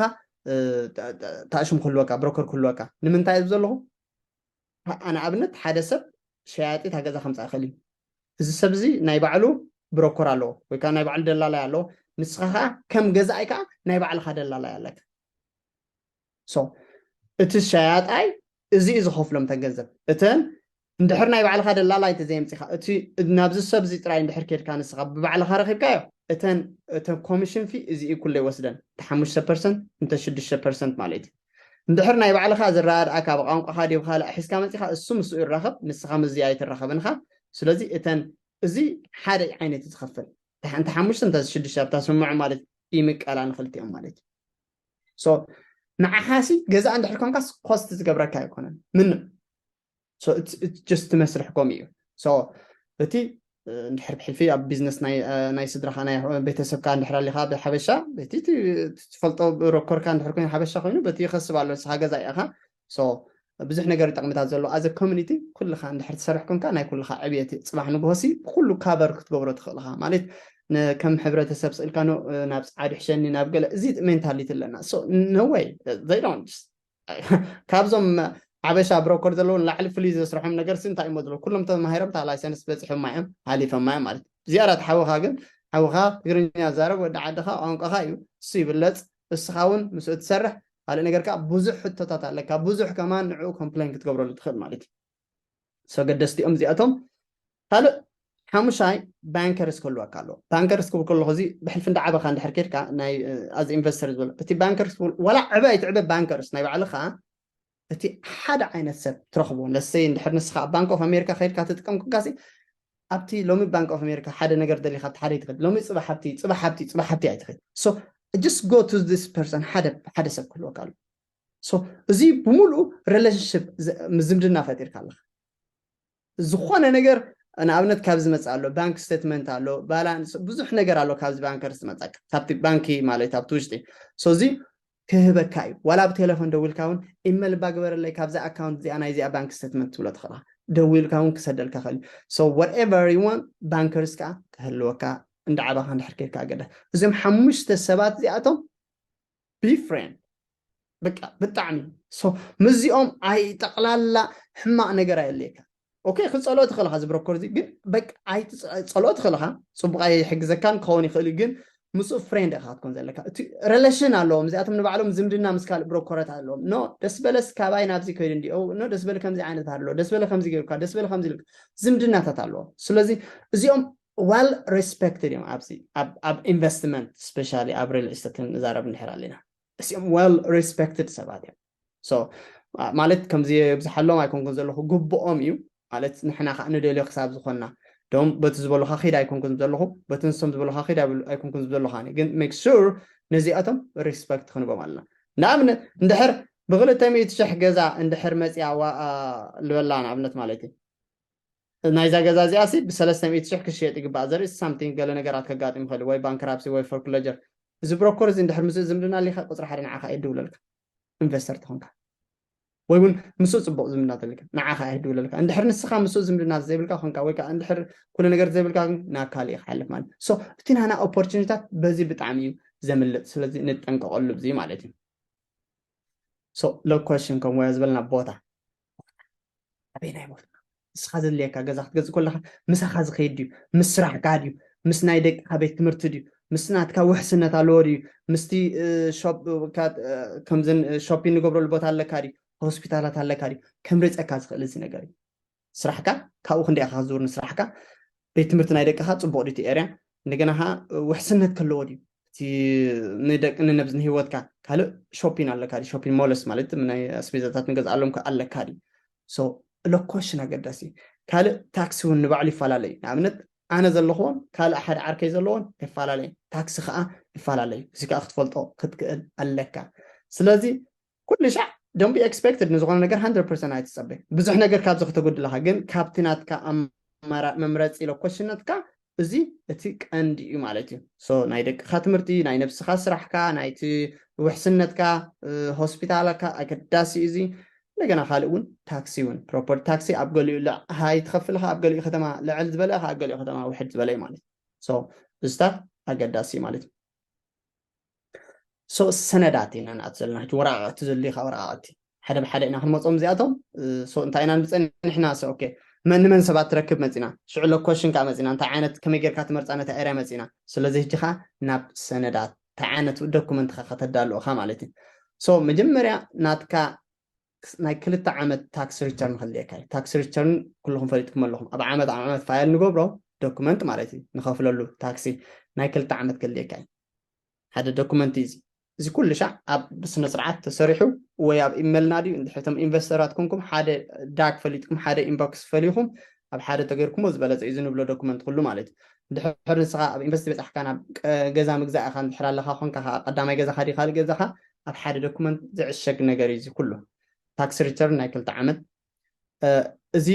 ታሽም ክህልወካ ብሮከር ክህልወካ ንምንታይ እብ ዘለኹ ንኣብነት ሓደ ሰብ ሸያጢ እታ ገዛ ከምፃእ ክእል እዩ። እዚ ሰብ እዚ ናይ ባዕሉ ብሮከር ኣለዎ ወይ ከዓ ናይ ባዕሉ ደላላይ ኣለዎ። ንስኻ ከዓ ከም ገዛኣይ ከዓ ናይ ባዕልኻ ደላላይ ኣለካ። So እቲ ሸያጣይ እዚ እዩ ዝኸፍሎም እተን ገንዘብ እተን እንድሕር ናይ ባዕልኻ ደላላይ እንተዘየምፂኻ እቲ ናብዚ ሰብ እዚ ጥራይ እንድሕር ኬድካ ንስኻ ብባዕልኻ ረኺብካዮ እተን እተን ኮሚሽን ፊ እዚ እዩ ኩለ ይወስደን እንተ ሓሙሽተ ፐርሰንት እንተ ሽዱሽተ ፐርሰንት ማለት እዩ። እንድሕር ናይ ባዕልኻ ዝረዳድኣካ ብቋንቋኻ ድዩ ካልእ ሒዝካ መፂኻ እሱ ምስኡ ይራኸብ ንስኻ ምስዚ ኣይትራኸብንኻ። ስለዚ እተን እዚ ሓደ ዓይነት እዩ ዝኸፍል እንተ ሓሙሽተ እንተ ሽዱሽተ ኣብታ ስምዑ ማለት ይምቀላ ንክልቲኦም ማለት እዩ። So ንዓኻሲ ገዛ እንድሕር ኮንካስ ኮስት ዝገብረካ ኣይኮነን ምንም። So it's just መስርሕ ኮም እዩ። So እቲ እንድሕር ብሕልፊ ኣብ ቢዝነስ ናይ ስድራኻ ናይ ቤተሰብካ እንድሕር ኣሊኻ ብሓበሻ እቲ ትፈልጦ ብሮኮርካ እንድሕር ኮይኑ ሓበሻ ኮይኑ በቲ ይኸስብ ኣሎ ንስኻ ገዛ ኢኻ። So ብዙሕ ነገር ጠቕምታት ዘሎ ኣዘ ኮሚኒቲ ኩልኻ እንድሕር ትሰርሕ ኮንካ ናይ ኩልኻ ዕብየት እዩ። ፅባሕ ንግሆሲ ብኩሉ ካቨር ክትገብሮ ትኽእል ኢኻ ማለት ከም ሕብረተሰብ ስእልካ ናብ ፀዓዱ ሕሸኒ ናብ ገለ እዚ ሜንታሊቲ ኣለና። ነወይ ዘይዶን ካብዞም ሓበሻ ብሮከር ዘለዉ ንላዕሊ ፍሉይ ዘስርሖም ነገር ሲ እንታይ እሞ ዘሎ ኩሎም ተማሂሮም እታ ላይሰንስ በፂሖማ እዮም ሃሊፈማ እዮም ማለት እዩ። ዝያዳ እቲ ሓውኻ ግን ሓውኻ ትግርኛ ዛረብ ወዲ ዓድኻ ቋንቋኻ እዩ እሱ ይብለፅ እስኻ እውን ምስኡ ትሰርሕ ካልእ ነገር ከዓ ብዙሕ ሕቶታት ኣለካ ብዙሕ ከማን ንዕኡ ኮምፕሌን ክትገብረሉ ትኽእል ማለት እዩ። ሰገደስቲኦም እዚኣቶም ካልእ ሓሙሻይ ባንከርስ ክህልወካ ኣለዎ። ባንከርስ ክብል ከለኹ እዚ ብሕልፊ እንዳዓበኻ እንድሕር ኬድካ ናይ ኣዚ ኢንቨስተር ዝበሎ እቲ ባንከርስ ክብል ዋላ ዕበ ኣይትዕበ ባንከርስ ናይ ባዕልኻ እቲ ሓደ ዓይነት ሰብ ትረኽቦ ለሰይ እንድሕር ንስኻ ኣብ ባንክ ኦፍ ኣሜሪካ ከይድካ ትጥቀም ኩጋሲ ኣብቲ ሎሚ ባንክ ኦፍ ኣሜሪካ ሓደ ነገር ደሊኻ ኣብቲ ሓደ ይትኸድ ሎሚ ፅባሕ ኣብቲ ፅባሕ ኣብቲ ፅባሕ ኣብቲ ኣይትኸድ so just go to this person ሓደ ሓደ ሰብ ክህልወካ ኣሎ። So እዚ ብምሉእ ሪሌሽንሽፕ ዝምድና ፈጢርካ ኣለካ። ዝኾነ ነገር ንኣብነት ካብ ዝመፅእ ኣሎ ባንክ ስቴትመንት ኣሎ ባላንስ ብዙሕ ነገር ኣሎ ካብዚ ባንከር ዝመፀካ ካብቲ ባንኪ ማለት ኣብቲ ውሽጢ so እዚ ክህበካ እዩ። ዋላ ብቴሌፎን ደዊልካ እውን ኢመል እባ ግበረለይ ካብዛ ኣካውንት እዚኣ ናይዚኣ ባንክ ስቴትመንት ትብሎ ትኽእልካ ደዊልካ እውን ክሰደልካ ክእል so whatever you want ባንከርስ ከዓ ክህልወካ እንዳዓባኻ እንድሕር ከይድካ ኣገዳ እዞም ሓሙሽተ ሰባት እዚኣቶም be friend በቃ ብጣዕሚ so ምስዚኦም ኣይ ጠቕላላ ሕማቕ ነገር ኣየለየካ። ኦኬ ክፀልኦ ትኽእልኻ እዚ ብሮኮር እዚ ግን በቃ ኣይ ፀልኦ ትኽእልኻ ፅቡቕ ኣይሕግዘካን ክኸውን ይኽእል እዩ ግን ምስኡ ፍሬንድ ኢኻ ክትኮን ዘለካ እቲ ሬሌሽን ኣለዎም እዚኣቶም ንባዕሎም ዝምድና ምስ ካልእ ብሮኮረት ኣለዎም no ደስ በለስ ካባይ ናብዚ ከይዱ እንዲኦ no ደስ በለ ከምዚ ዓይነት ኣሎ ደስ በለ ከምዚ ገይሩካ ደስ በለ ከምዚ ኢሉካ ዝምድናታት ኣለዎም ስለዚ እዚኦም well respected እዮም ኣብዚ ኣብ ኢንቨስትመንት ስፔሻሊ ኣብ ሪል ስቴት ክንዛረብ እንድሕር ኣለና እዚኦም well respected ሰባት እዮም። So ማለት ከምዚ የብዝሓሎም ኣይኮንኩን ዘለኹ፣ ግብኦም እዩ ማለት ንሕና ከዓ ንደልዮ ክሳብ ዝኾንና ዶም በቲ ዝበሉካ ኺድ ኣይኮንኩን ዘለኹ፣ በቲ ንሶም ዝበሉካ ኺድ ኣይኮንኩን ዘለኹ። ግን make sure ነዚኣቶም respect ክንቦም ኣለና። ንኣብነት እንድሕር ብክልተ ሚእቲ ሽሕ ገዛ እንድሕር መፅያ ልበላ ንኣብነት ማለት እዩ፣ ናይዛ ገዛ እዚኣ ሲ ብሰለስተ ሚእቲ ሽሕ ክሽየጥ ይግባእ። ዘርኢ ሳምቲንግ ገለ ነገራት ከጋጥም ይኽእል ወይ ባንክራፕሲ ወይ ፎርክሎጀር። እዚ ብሮኮር እዚ እንድሕር ምስ ዝምድና ሊካ ቁፅሪ ሓደ ንዓኻ እየ ድውለልካ ኢንቨስተር ተኾንካ ወይ እውን ምስኡ ፅቡቅ ዝምድና ተልካ ንዓኻ እየ ድውለልካ። እንድሕር ንስኻ ምስኡ ዝምድና ዘይብልካ ኮንካ ወይ ከዓ እንድሕር ኩሉ ነገር ዘይብልካ ግን ናብ ካልእ ክሓልፍ ማለት። So እቲ ናና ኦፖርቹኒታት በዚ ብጣዕሚ እዩ ዘምልጥ። ስለዚ ንጠንቀቀሉ ብዚ ማለት እዩ። So location ከም ወያ ዝበልና ቦታ ኣበይ ናይ ቦታ ንስኻ ዘድልየካ ገዛ ክትገዝእ ከለካ ምሳኻ ዝኸይድ ድዩ? ምስ ስራሕካ ድዩ? ምስ ናይ ደቅካ ቤት ትምህርቲ ድዩ? ምስ ናትካ ውሕስነት ኣለዎ ድዩ? ምስቲ ከምዝን ሾፒን ንገብረሉ ቦታ ኣለካ ድዩ? ሆስፒታላት ኣለካ ድዩ? ከም ርፀካ ዝኽእል እዚ ነገር እዩ። ስራሕካ ካብኡ ክንደይ ኢኻ ዝውር ንስራሕካ ቤት ትምህርቲ ናይ ደቅኻ ፅቡቅ ድዩ እቲ ኤርያ? እንደገና ውሕስነት ከለዎ ድዩ? እቲ ንደቂ ንነብዚ ንህይወትካ ካልእ ሾፒን ኣለካ ድዩ? ሾፒን ሞለስ ማለት ናይ ኣስቤዛታት ንገዝኣሎም ኣለካ ድዩ? ሎኮሽን ኣገዳሲ። ካልእ ታክሲ እውን ንባዕሉ ይፈላለዩ። ንኣብነት ኣነ ዘለኽዎን ካልእ ሓደ ዓርከይ ዘለዎን ይፈላለዩ። ታክሲ ከዓ ይፈላለዩ። እዚ ከዓ ክትፈልጦ ክትክእል ኣለካ። ስለዚ ኩሉ ሻዕ don't be expected ንዝኾነ ነገር hundred percent ኣይትፀበ። ብዙሕ ነገር ካብዚ ከተጉድለካ ግን ካብቲ ናትካ ኣማራ መምረፂ ሎኮሽነትካ እዚ እቲ ቀንዲ እዩ ማለት እዩ። So ናይ ደቅኻ ትምህርቲ፣ ናይ ነብስኻ ስራሕካ፣ ናይቲ ውሕስነትካ፣ ሆስፒታልካ ኣገዳሲ እዩ እዚ። እንደገና ካልእ እውን ታክሲ እውን ፕሮፐርቲ ታክሲ ኣብ ገሊኡ ልዓይ ትኸፍልካ ኣብ ገሊኡ ከተማ ልዕል ዝበለ ኣብ ገሊኡ ከተማ ውሕድ ዝበለ ማለት እዩ። So እዚታት ኣገዳሲ ማለት እዩ። So ሰነዳት ኢና ንኣት ዘለና ሕጂ ወረቃቅቲ ዘድልዩካ ወረቃቅቲ ሓደ ብሓደ ኢና ክንመፆም እዚኣቶም። So እንታይ ኢና ንብፀኒሕና? So okay መን ንመን ሰባት ትረክብ መፂና ሽዑ ሎኮሽን ከዓ መፂና እንታይ ዓይነት ከመይ ጌርካ ትመርፃ ነታ ኤርያ መፂና። ስለዚ ሕጂ ከዓ ናብ ሰነዳት እንታይ ዓይነት ዶኩመንትካ ከተዳልኡካ ማለት እዩ። So መጀመርያ ናትካ ናይ ክልተ ዓመት ታክስ ሪተርን ክልየካ እዩ። ታክስ ሪተርን ኩልኹም ፈሊጥኩም ኣለኹም። ኣብ ዓመት ኣብ ዓመት ፋይል ንገብሮ ዶኩመንት ማለት እዩ ንኸፍለሉ ታክሲ ናይ ክልተ ዓመት ክልየካ እዩ። ሓደ ዶኩመንት እዩ እዚ። እዚ ኩሉ ሻዕ ኣብ ብስነ ስርዓት ተሰሪሑ ወይ ኣብ ኢመልና ድዩ እንድሕር እቶም ኢንቨስተራት ኮንኩም ሓደ ዳክ ፈሊጥኩም ሓደ ኢንቦክስ ፈሊኹም ኣብ ሓደ ተገይርኩሞ ዝበለፀ እዩ ዝንብሎ ዶኩመንት ኩሉ ማለት እዩ። እንድሕር ንስኻ ኣብ ኢንቨስት በፃሕካ ናብ ገዛ ምግዛእ ኢኻ እንድሕር ኣለኻ ኮንካ ቀዳማይ ገዛኻ ድዩ ካልእ ገዛኻ ኣብ ሓደ ዶኩመንት ዝዕሸግ ነገር እዩ እዚ ኩሉ። ታክስ ሪተርን ናይ ክልተ ዓመት እዚ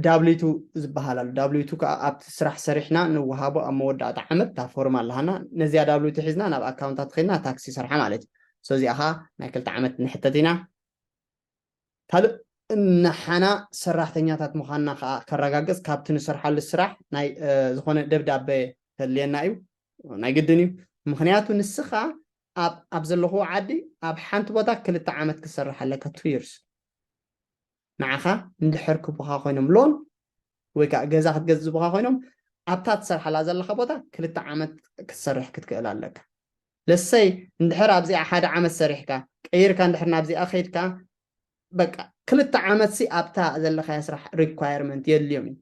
ዳብሊቱ ዝበሃል ኣሎ። ዳብሊቱ ከዓ ኣብቲ ስራሕ ሰሪሕና ንወሃቦ ኣብ መወዳእታ ዓመት እታ ፎርም ኣለሃና ነዚኣ ዳብሊቱ ሒዝና ናብ ኣካውንታት ኸድና ታክሲ ሰርሓ ማለት እዩ። So እዚኣ ከዓ ናይ ክልተ ዓመት ንሕተት ኢና። ካልእ ንሓና ሰራሕተኛታት ምዃንና ከዓ ከረጋግፅ ካብቲ ንሰርሓሉ ስራሕ ናይ ዝኾነ ደብዳበ ከድልየና እዩ። ናይ ግድን እዩ። ምክንያቱ ንስኻ ኣብ ዘለኹዎ ዓዲ ኣብ ሓንቲ ቦታ ክልተ ዓመት ክሰርሕ ኣለካ two years ንዓኻ እንድሕር ክቡካ ኮይኖም ሎን ወይ ከዓ ገዛ ክትገዝቡካ ኮይኖም ኣብታ ትሰርሓላ ዘለካ ቦታ ክልተ ዓመት ክትሰርሕ ክትክእል ኣለካ። ለሰይ እንድሕር ኣብዚኣ ሓደ ዓመት ሰሪሕካ ቀይርካ እንድሕር ናብዚኣ ከይድካ በቃ ክልተ ዓመት ሲ ኣብታ ዘለካያ ስራሕ ሪኳየርመንት የድልዮም እዩ።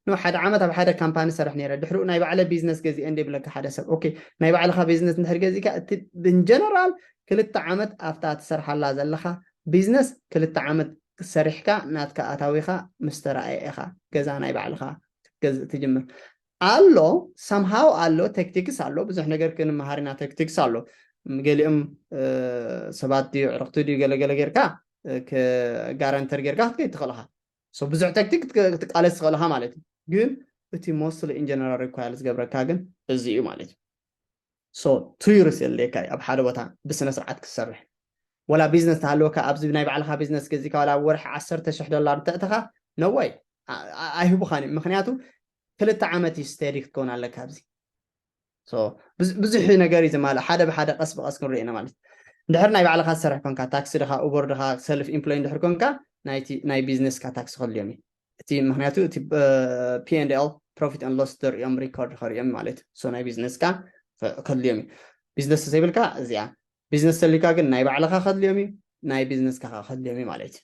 ኖ ሓደ ዓመት ኣብ ሓደ ካምፓኒ ሰርሕ ነይረ ድሕሪኡ ናይ ባዕለ ቢዝነስ ገዚአ እንደ ይብለካ ሓደ ሰብ okay ናይ ባዕልካ ቢዝነስ እንድሕር ገዚእካ እቲ ብንጀነራል ክልተ ዓመት ኣብታ ትሰርሓላ ዘለካ ቢዝነስ ክልተ ዓመት ሰሪሕካ ናትካ ኣታዊካ ምስ ተረኣየ ኢኻ ገዛ ናይ ባዕልካ ክትገዝእ ትጅምር ኣሎ። Somehow ኣሎ ታክቲክስ ኣሎ ብዙሕ ነገር ክንመሃር ኢና ታክቲክስ ኣሎ። ገሊኦም ሰባት ድዩ ዕርክቲ ድዩ ገለገለ ጌርካ ጋራንተር ጌርካ ክትከይድ ትኽእልኻ። ብዙሕ ታክቲክ ክትቃለስ ትኽእልኻ ማለት እዩ። ግን እቲ mostly in general require ዝገብረካ ግን እዚ እዩ ማለት እዩ። So two years የድልየካ እዩ ኣብ ሓደ ቦታ ብስነ ስርዓት ክትሰርሕ። ወላ ቢዝነስ ተሃለወካ ኣብዚ ናይ ባዕልኻ ቢዝነስ ገዚእካ ወላ ወርሒ ዓሰርተ ሽሕ ዶላር እንተእተኻ no way ኣይህቡኻን እዩ። ምክንያቱ ክልተ ዓመት እዩ ስተዲ ክትከውን ኣለካ ኣብዚ። ብዙሕ ነገር እዩ ዝማልእ ሓደ ብሓደ ቀስ ብቀስ ክንሪኦ ኢና ማለት እንድሕር ናይ ባዕልኻ ትሰርሕ ኮንካ ታክሲ ድኻ ኡበር ድኻ ሰልፍ ኢምፕሎይ እንድሕር ኮንካ ናይ ቢዝነስካ ታክሲ ከድልዮም እዩ። እቲ ምክንያቱ እቲ P and L profit and loss ዘርእዮም ሪኮርድ ከርእዮም ማለት እዩ። ናይ ቢዝነስካ ከድልዮም እዩ። ቢዝነስ ዘይብልካ እዚኣ ቢዝነስ ተልዩካ ግን ናይ ባዕልኻ ከድልዮም እዩ ናይ ቢዝነስካ ከድልዮም እዩ ማለት እዩ።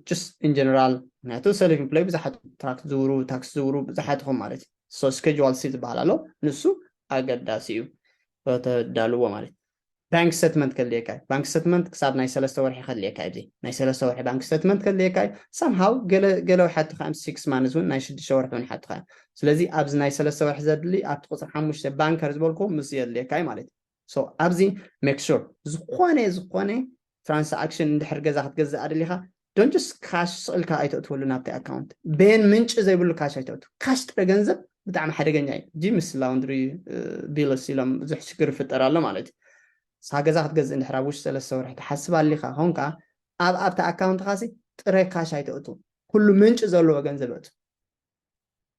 Just in general ምክንያቱ ሰልፍ ኢምፕሎይ ብዙሓት ታክስ ዝውሩ ታክስ ዝውሩ ብዙሓት ይኹም ማለት እዩ። Schedule C ዝበሃል ኣሎ ንሱ ኣገዳሲ እዩ ተዳልዎ ማለት ባንክ ስተትመንት ከድልየካ እዩ። ባንክ ስተትመንት ክሳብ ናይ ሰለስተ ወርሒ ከድልየካ እዩ። ናይ ሰለስተ ወርሒ ባንክ ስተትመንት ከድልየካ እዩ። ሳምሃው ገለ ገለ ሓትኻ እዮም፣ ሲክስ ማንስ እውን ናይ ሽዱሽተ ወርሒ እውን ሓትኻ እዮም። ስለዚ ኣብዚ ናይ ሰለስተ ወርሒ ዘድሊ ኣብቲ ቁፅሪ ሓሙሽተ ባንከር ዝበልኩ ምስ የድልየካ እዩ ማለት እዩ። So ኣብዚ ሜክ ሹር ዝኾነ ዝኾነ ትራንሳክሽን እንድሕር ገዛ ክትገዝእ ኣደሊኻ ዶንት ጀስት ካሽ ስቕልካ ኣይተእትወሉ ናብቲ ኣካውንት። ቤን ምንጭ ዘይብሉ ካሽ ኣይተእቱ። ካሽ ጥረ ገንዘብ ብጣዕሚ ሓደገኛ እዩ። ጂ ምስ ላውንድሪ ቢልስ ኢሎም ብዙሕ ሽግር ይፍጠር ኣሎ ማለት እዩ። ሳ ገዛ ክትገዝእ እንድሕር ኣብ ውሽጢ ሰለስተ ወርሒ ትሓስብ ኣሊኻ ኾንካ ኣብ ኣብቲ ኣካውንትኻ ሲ ጥረ ካሽ ኣይተእቱ። ኩሉ ምንጭ ዘለዎ ገንዘብ እቱ።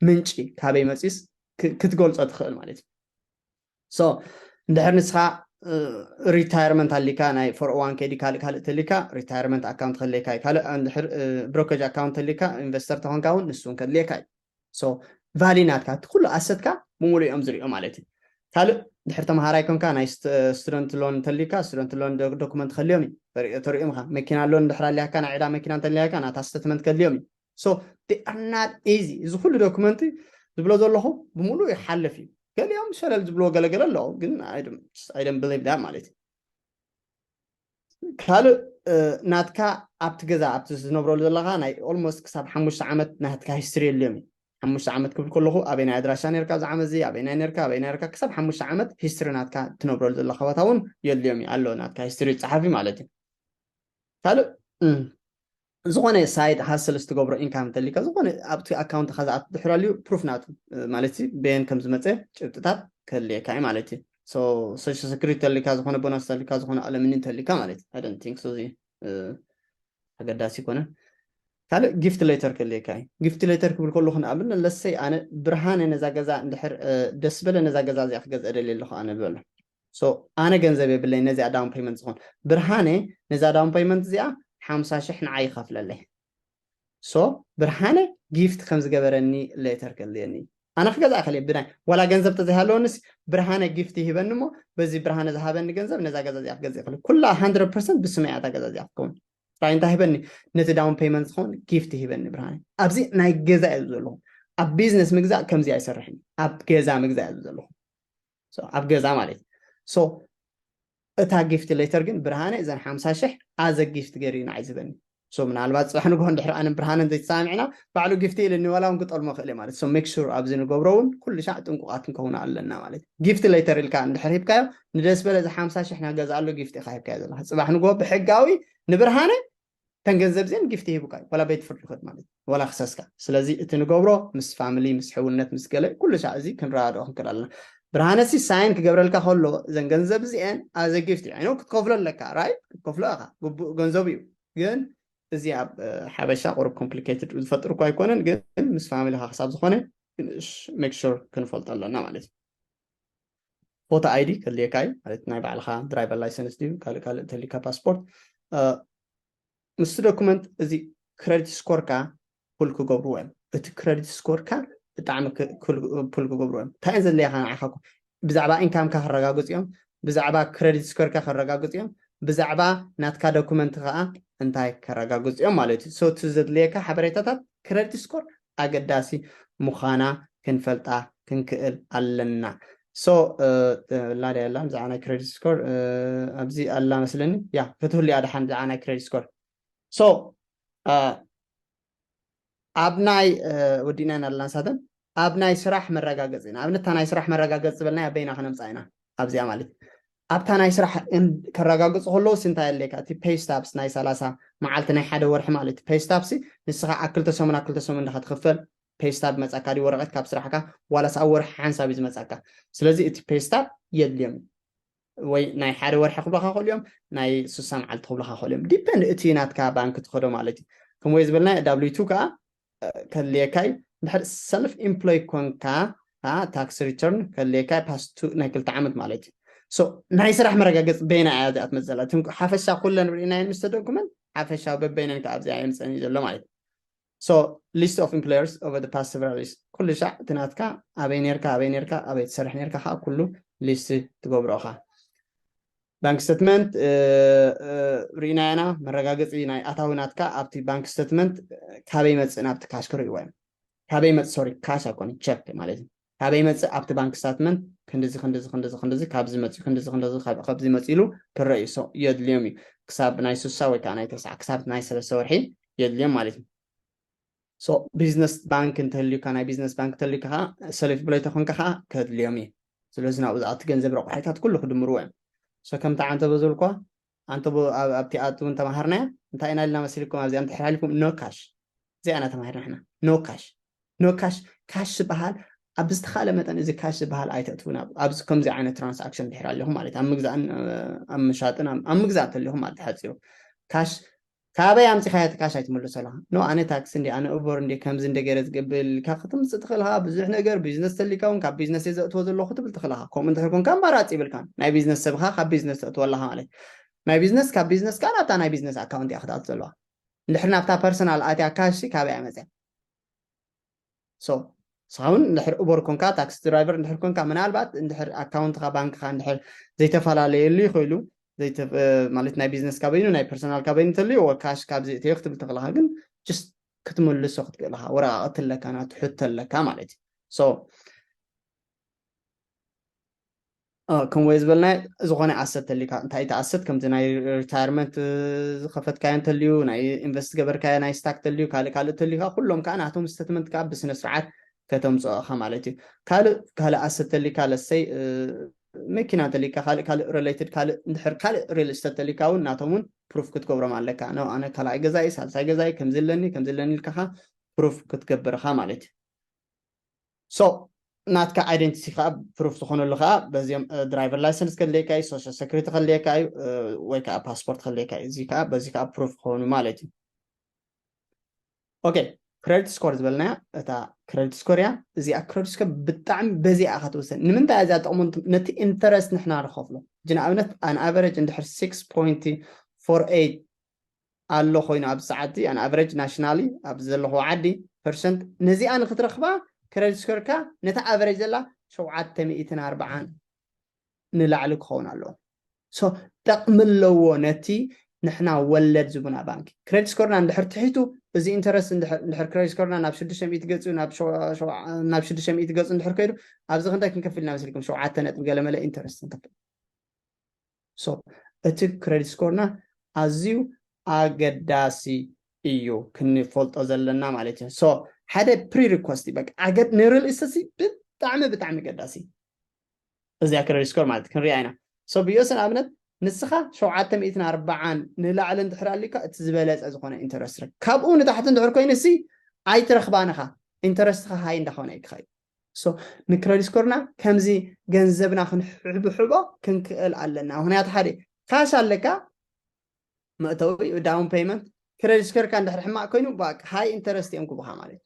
ምንጪ ካበይ መፂስ ክትገልፆ ትኽእል ማለት እዩ። So እንድሕር ንስኻ ሪታይርመንት ኣሊካ ናይ ፎር ዋን ኬዲ ካልእ ካልእ ተሊካ ሪታይርመንት ኣካውንት ከለካ ካልእ እንድሕር ብሮከጅ ኣካውንት ተሊካ ኢንቨስተር ተኾንካ እውን ንሱ እውን ከድልየካ እዩ። So ቫሊ ናትካ እቲ ኩሉ ኣሰትካ ብምሉእ እዮም ዝሪኦ ማለት እዩ። ካልእ ድሕር ተምሃራይ ኮንካ ናይ ስቱደንት ሎን ተሊካ ስቱደንት ሎን ዶክመንት ከልዮም እዩ ተሪኦም ኢኻ። መኪና ሎን ድሕር ኣሊያካ ናይ ዕዳ መኪና እንተሊያካ ናታ ስተትመንት ከድልዮም እዩ። So they are not easy። እዚ ኩሉ ዶክመንት ዝብሎ ዘለኹ ብምሉእ ይሓልፍ እዩ። ገሊኦም ሸለል ዝብልዎ ገለገለ ኣለዉ ግን I don't believe that ማለት እዩ። ካልእ ናትካ ኣብቲ ገዛ ኣብቲ ዝነብረሉ ዘለኻ ናይ ኦልሞስት ክሳብ ሓሙሽተ ዓመት ናትካ ሂስትሪ የድልዮም እዩ። ሓሙሽተ ዓመት ክብል ከለኹ ኣበይ ናይ ኣድራሻ ነርካ ኣብዚ ዓመት እዚ ኣበይ ናይ ነርካ ኣበይ ናይ ነርካ ክሳብ ሓሙሽተ ዓመት ሂስትሪ ናትካ ትነብረሉ ዘለኻ ቦታ እውን የድልዮም እዩ ኣሎ ናትካ ሂስትሪ ጸሓፊ ማለት እዩ። ካልእ ዝኾነ ሳይድ ሃስል ዝትገብሮ ኢንካም እንተሊካ ዝኾነ ኣብቲ ኣካውንትካ ዝኣቱ ድሕር ኣልዩ ፕሩፍ ናቱ ማለት በየን ከም ዝመፀ ጭብጥታት ከልየካ እዩ ማለት እዩ። ሶሻል ሰክሪቲ ተሊካ ዝኾነ ቦናስ ተሊካ ዝኾነ ኣለምኒ እንተሊካ ማለት እዩ። I don't think so እዚ ኣገዳሲ ይኮነ። ካልእ ጊፍት ሌተር ከልየካ እዩ። ጊፍት ሌተር ክብል ከለኹ ንኣብነት ለሰይ ኣነ ብርሃነ ነዛ ገዛ እንድሕር ደስ በለ ነዛ ገዛ እዚኣ ክገዝአ ደልየ ኣለኹ ኣነ ዝበሎ። So ኣነ ገንዘብ የብለይ ነዚኣ ዳውን ፔመንት ዝኾን ብርሃነ ነዛ ዳውን ፔመንት እዚኣ ሓምሳ ሽሕ ንዓይ ይኸፍለለይ። So ብርሃነ ጊፍት ከም ዝገበረኒ ሌተር ከልየኒ ኣነ ክገዛ ከለ ብናይ ዋላ ገንዘብ ተዘይሃለወንስ ብርሃነ ጊፍት ይህበኒ እሞ በዚ ብርሃነ ዝሃበኒ ገንዘብ ነዛ ገዛ እዚኣ ክገዝእ ይኽእል ኩላ ሃንድረድ ፐርሰንት ብስመይ እያ እታ ገዛ እዚኣ ክትከውን ጥራይ እንታይ ሂበኒ ነቲ ዳውን ፔመንት ዝኸውን ጊፍት ሂበኒ ብርሃነ ኣብዚ ናይ ገዛ እየ ዘለኹ ኣብ ቢዝነስ ምግዛእ ከምዚ ኣይሰርሕን ኣብ ገዛ ምግዛእ እየ ዘለኹ ኣብ ገዛ ማለት ሶ እታ ጊፍት ሌተር ግን ብርሃነ እዘን ሓምሳ ሽሕ ኣዘ ጊፍት ገይሩ እዩ ንዓይ ዝህበኒ ሶ ምናልባት ፅባሕ ንግሆ እንድሕር ኣነ ብርሃነ እንተይተሰማሚዕና ባዕሉ ጊፍት ኢልኒ ዋላ እውን ክጠልሞ ክእል ማለት ሶ ሜክ ሹር ኣብዚ ንገብሮ እውን ኩሉ ሻዕ ጥንቁቃት ክንከውን ኣለና ማለት ጊፍት ሌተር ኢልካ እንድሕር ሂብካዮ ንደስ በለ እዚ ሓምሳ ሽሕ ናገዛ ኣሎ ጊፍት ኢካ ሂብካዮ ዘለካ ፅባሕ ንግሆ ብሕጋዊ ንብርሃነ ተን ገንዘብ ዜን ጊፍት ይህቡካ እዩ ዋላ ቤት ፍርዲ ክድ ማለት ዋላ ክሰስካ ስለዚ እቲ ንገብሮ ምስ ፋሚሊ ምስ ሕውነት ምስ ገለ ኩሉ ሻዕ እዚ ክንረዳድኦ ክንክእል ኣለና ብርሃነሲ ሳይን ክገብረልካ ከሎ እዘን ገንዘብ እዚአን ኣዘ ጊፍት እዩ ክትከፍሎ ኣለካ ራይ ክትከፍሎ ኢካ ግቡእ ገንዘብ እዩ ግን እዚ ኣብ ሓበሻ ቁሩብ ኮምፕሊኬትድ ዝፈጥር እኳ ኣይኮነን ግን ምስ ፋሚሊካ ክሳብ ዝኾነ ሜክ ሹር ክንፈልጦ ኣለና ማለት እዩ ፎቶ ኣይዲ ከልየካ እዩ ማለት ናይ ባዕልካ ድራይቨር ላይሰንስ ድዩ ካልእ ካልእ እንተሊካ ፓስፖርት ምስቲ ዶኩመንት እዚ ክረዲት ስኮርካ ፑል ክገብርዎ እዮም እቲ ክረዲት ስኮርካ ብጣዕሚ ፑል ክገብርዎ እዮም እንታይ እየን ዘድለያካ ንዓኻ ብዛዕባ ኢንካምካ ከረጋግፅ እዮም ብዛዕባ ክረዲት ስኮርካ ከረጋግፅ እዮም ብዛዕባ ናትካ ዶኩመንት ከዓ እንታይ ከረጋግፅ እዮም ማለት እዩ እቲ ዘድልየካ ሓበሬታታት ክረዲት ስኮር ኣገዳሲ ምዃና ክንፈልጣ ክንክእል ኣለና so ላዳ ያላ ብዛዕባ ናይ ክረዲት ስኮር ኣብዚ ኣላ መስለኒ ያ ክትህሉ እያ ደሓን ብዛዕባ ናይ ክረዲት ስኮር so ኣብ ናይ ወዲእና ኢና ኣለና ንሳተን ኣብ ናይ ስራሕ መረጋገፂ ኢና ኣብነታ ናይ ስራሕ መረጋገፂ ዝበልና ኣበይና ክነምፃ ኢና ኣብዚኣ ማለት ኣብታ ናይ ስራሕ ከረጋግፁ ከለውስ እንታይ ኣለካ እቲ ፔስታፕስ ናይ ሰላሳ መዓልቲ ናይ ሓደ ወርሒ ማለት እዩ ፔስታፕሲ ንስኻ ኣብ ክልተ ሰሙን ኣብ ክልተ ሰሙን እንድኻ ትኽፈል ፔስታፕ መፃካ ድዩ ወረቐት ካብ ስራሕካ ዋላስ ኣብ ወርሒ ሓንሳብ እዩ ዝመፃካ ስለዚ እቲ ፔስታፕ የድልዮም ወይ ናይ ሓደ ወርሒ ክብለካ ክእሉ እዮም ናይ ስሳ መዓልቲ ክብለካ ክእሉ እዮም ዲፐንድ እቲ ናትካ ባንክ ትኸዶ ማለት እዩ ከምኡ ዝበልና ዳብሊው ቱ ከዓ ከድልየካ እዩ ድሕር ሰልፍ ኢምፕሎይ ኮንካ ታክስ ሪተርን ከድልየካ ፓስቱ ናይ ክልተ ዓመት ማለት እዩ ናይ ስራሕ መረጋገፂ በይና እያ እዚኣ ትመፅእ ዘላ ሓፈሻ ኩለን ርኢናየን ምስ ተደጉመን ሓፈሻ በበይነን ከዓ ኣብዚኣ የምፀን እዩ ዘሎ ማለት እዩ so list of employers over the past several years ኩሉ ሻዕ እቲ ናትካ ኣበይ ነርካ ኣበይ ነርካ ኣበይ ትሰርሕ ነርካ ከዓ ኩሉ ሊስት ትገብሮ ኢኻ ባንክ ስተትመንት ርኢናያና መረጋገፂ ናይ ኣታዊ ናትካ ኣብቲ ባንክ ስተትመንት ካበይ መፅእ ናብቲ ካሽ ክርእይዎ እዮም ካበይ መፅእ ሶሪ ካሽ ኣይኮነ ቸክ ማለት እዩ ካበይ መፅእ ኣብቲ ባንክ ስታትመንት ክንድዚ ክንድዚ ክንድዚ ክንድዚ ካብዚ መፅኡ ክንድዚ ክንድዚ ካብዚ መፅኡ ኢሉ ክረእዩ የድልዮም እዩ። ክሳብ ናይ ሱሳ ወይ ከዓ ናይ ተስዓ ክሳብ ናይ ሰለስተ ወርሒ የድልዮም ማለት እዩ። ቢዝነስ ባንክ እንተህልዩካ ናይ ቢዝነስ ባንክ እንተህልዩካ ከዓ ሰለፊ ብለይ ተኮንካ ከዓ ከድልዮም እዩ። ስለዚ ናብኡ ዝኣቱ ገንዘብ ረቑሒታት ኩሉ ክድምርዎ እዮም። ከምቲ ዓንተ በዘልኳ ኣንተ ኣብቲ ኣቱ እውን ተማሃርናያ እንታይ ኢና ኢልና መሲልኩም ኣብዚኣ እንተሕራልኩም ኖ ካሽ እዚኣ ኢና ተማሂርና ሕና ኖ ካሽ ኖ ካሽ ካሽ ዝበሃል ኣብ ዝተኻለ መጠን እዚ ካሽ ዝበሃል ኣይተእትውን ኣብዚ ከምዚ ዓይነት ትራንስኣክሽን ድሕር ኣለኹም ማለት ኣብ ምግዛእን ኣብ ምሻጥን ኣብ ምግዛእ እንተለኹም ማለት ተሓፂሩ ካሽ ካበይ ኣምፂኻዮ እቲ ካሽ ኣይትመልሶ ኣለኻ ኖ ኣነ ታክሲ እንዲ ኣነ ኡበር እንዲ ከምዚ እንደ ገይረ ዝገብር ኢልካ ክትምፅእ ትኽእል ኢኻ ብዙሕ ነገር ቢዝነስ ተሊካ እውን ካብ ቢዝነስ እየ ዘእትዎ ዘለኹ ትብል ትኽእል ኢኻ ከምኡ እንድሕር ኮንካ ኣማራፂ ይብልካን ናይ ቢዝነስ ሰብኻ ካብ ቢዝነስ ተእትዎ ኣለኻ ማለት ናይ ቢዝነስ ካብ ቢዝነስ ከዓ ናብታ ናይ ቢዝነስ ኣካውንት እያ ክትኣቱ ዘለዋ እንድሕር ናብታ ፐርሰናል ኣትያ ካሽ ካበይ ኣመፅያ so ንስኻ እውን እንድሕር ኡበር ኮንካ ታክሲ ድራይቨር እንድሕር ኮንካ ምናልባት እንድሕር ኣካውንትካ ባንክካ እንድሕር ዘይተፈላለየሉ ይኽእሉ ማለት ናይ ቢዝነስ ካበይኑ ናይ ፐርሰናል ካበይኑ እንተልዩ ወ ካሽ ካብዚ እትዮ ክትብል ተኽለካ ግን ጅስት ክትምልሶ ክትክእል ኢኻ ወረቃቅቲ ኣለካ ናቱ ሕቶ ኣለካ ማለት እዩ so ከምኡ ዝበልና ዝኾነ ኣሰት ተልዩካ እንታይ እቲ ኣሰት ከምቲ ናይ ሪታየርመንት ዝኸፈትካዮ እንተልዩ ናይ ኢንቨስት ገበርካዮ ናይ ስታክ ተልዩ ካልእ ካልእ ተልዩካ ኩሎም ከዓ ናቶም ስተትመንት ከዓ ብስነ ስርዓት ከተምፅኦ ኢኻ ማለት እዩ ካልእ ካልእ ኣሰት ተልዩካ ለሰይ መኪና እንተልዩካ ካልእ ካልእ ሪሌትድ ካልእ እንድሕር ካልእ ሪል ስተት ተልዩካ እውን ናቶም እውን ፕሩፍ ክትገብሮም ኣለካ ነ ኣነ ካልኣይ ገዛኢ ሳልሳይ ገዛኢ ከምዚ ኣለኒ ከምዚ ኣለኒ ኢልካ ፕሩፍ ክትገብር ኢኻ ማለት እዩ so ናትካ ኣይደንቲቲ ከዓ ፕሩፍ ዝኾነሉ ከዓ በዚኦም ድራይቨር ላይሰንስ ከድልየካ እዩ ሶሻል ሰክሪቲ ከድልየካ እዩ ወይ ከዓ ፓስፖርት ከድልየካ እዩ እዚ ከዓ በዚ ከዓ ፕሩፍ ክኾኑ ማለት እዩ ኦኬ ክሬዲት ስኮር ዝበልናያ እታ ክሬዲት ስኮር እያ እዚኣ ክሬዲት ስኮር ብጣዕሚ በዚኣ ኢኻ ትውሰን ንምንታይ እዚኣ ጥቕሙ ነቲ ኢንተረስት ንሕና ንኸፍሎ ሕጂ ንኣብነት ኣን ኣቨሬጅ እንድሕር ስክስ ፖይንት ፎር ኤይት ኣሎ ኮይኑ ኣብዚ ሰዓት እዚ ኣን ኣቨሬጅ ናሽናሊ ኣብዚ ዘለኹዎ ዓዲ ፐርሰንት ነዚኣ ንክትረኽባ ክሬዲት ስኮርካ ነታ ኣቨሬጅ ዘላ ሸውዓተ ሚእትን ኣርባዓን ንላዕሊ ክኸውን ኣለዎ so ጠቕሚ ኣለዎ ነቲ ንሕና ወለድ ዝቡና ባንኪ ክሬዲት ስኮርና እንድሕር ትሒቱ እዚ ኢንተረስት እንድሕር ክሬዲት ስኮርና ናብ ሽዱሽተ ሚእቲ ገፁ ናብ ሽዱሽተ ሚእቲ ገፁ እንድሕር ከይዱ ኣብዚ ክንደይ ክንከፍል ኢና መሲልኩም ሸውዓተ ነጥቢ ገለመለ ኢንተረስት ንከፍል so እቲ ክሬዲት ስኮርና ኣዝዩ ኣገዳሲ እዩ ክንፈልጦ ዘለና ማለት እዩ so ሓደ ፕሪሪኮስት በቃ ኣገድ ንሪል ኢስተሲ ብጣዕሚ ብጣዕሚ ገዳሲ እዚኣ ክሬዲት ስኮር ማለት ክንሪኣ ኢና so ብዮስን ኣብነት ንስኻ ሸውዓተ ሚእትን ኣርባዓን ንላዕሊ እንድሕር ኣሊካ እቲ ዝበለፀ ዝኾነ ኢንተረስት ረ ካብኡ ንታሕቲ እንድሕር ኮይኑ ሲ ኣይትረኽባንኻ ኢንተረስትኻ ሃይ እንዳኾነ ይክኸይ ንክረዲት ስኮርና ከምዚ ገንዘብና ክንሕብሕቦ ክንክእል ኣለና ምክንያቱ ሓደ ካሽ ኣለካ መእተዊ ዳውን ፔመንት ክረዲት ስኮርካ እንድሕር ሕማቅ ኮይኑ ሃይ ኢንተረስት እዮም ክቡካ ማለት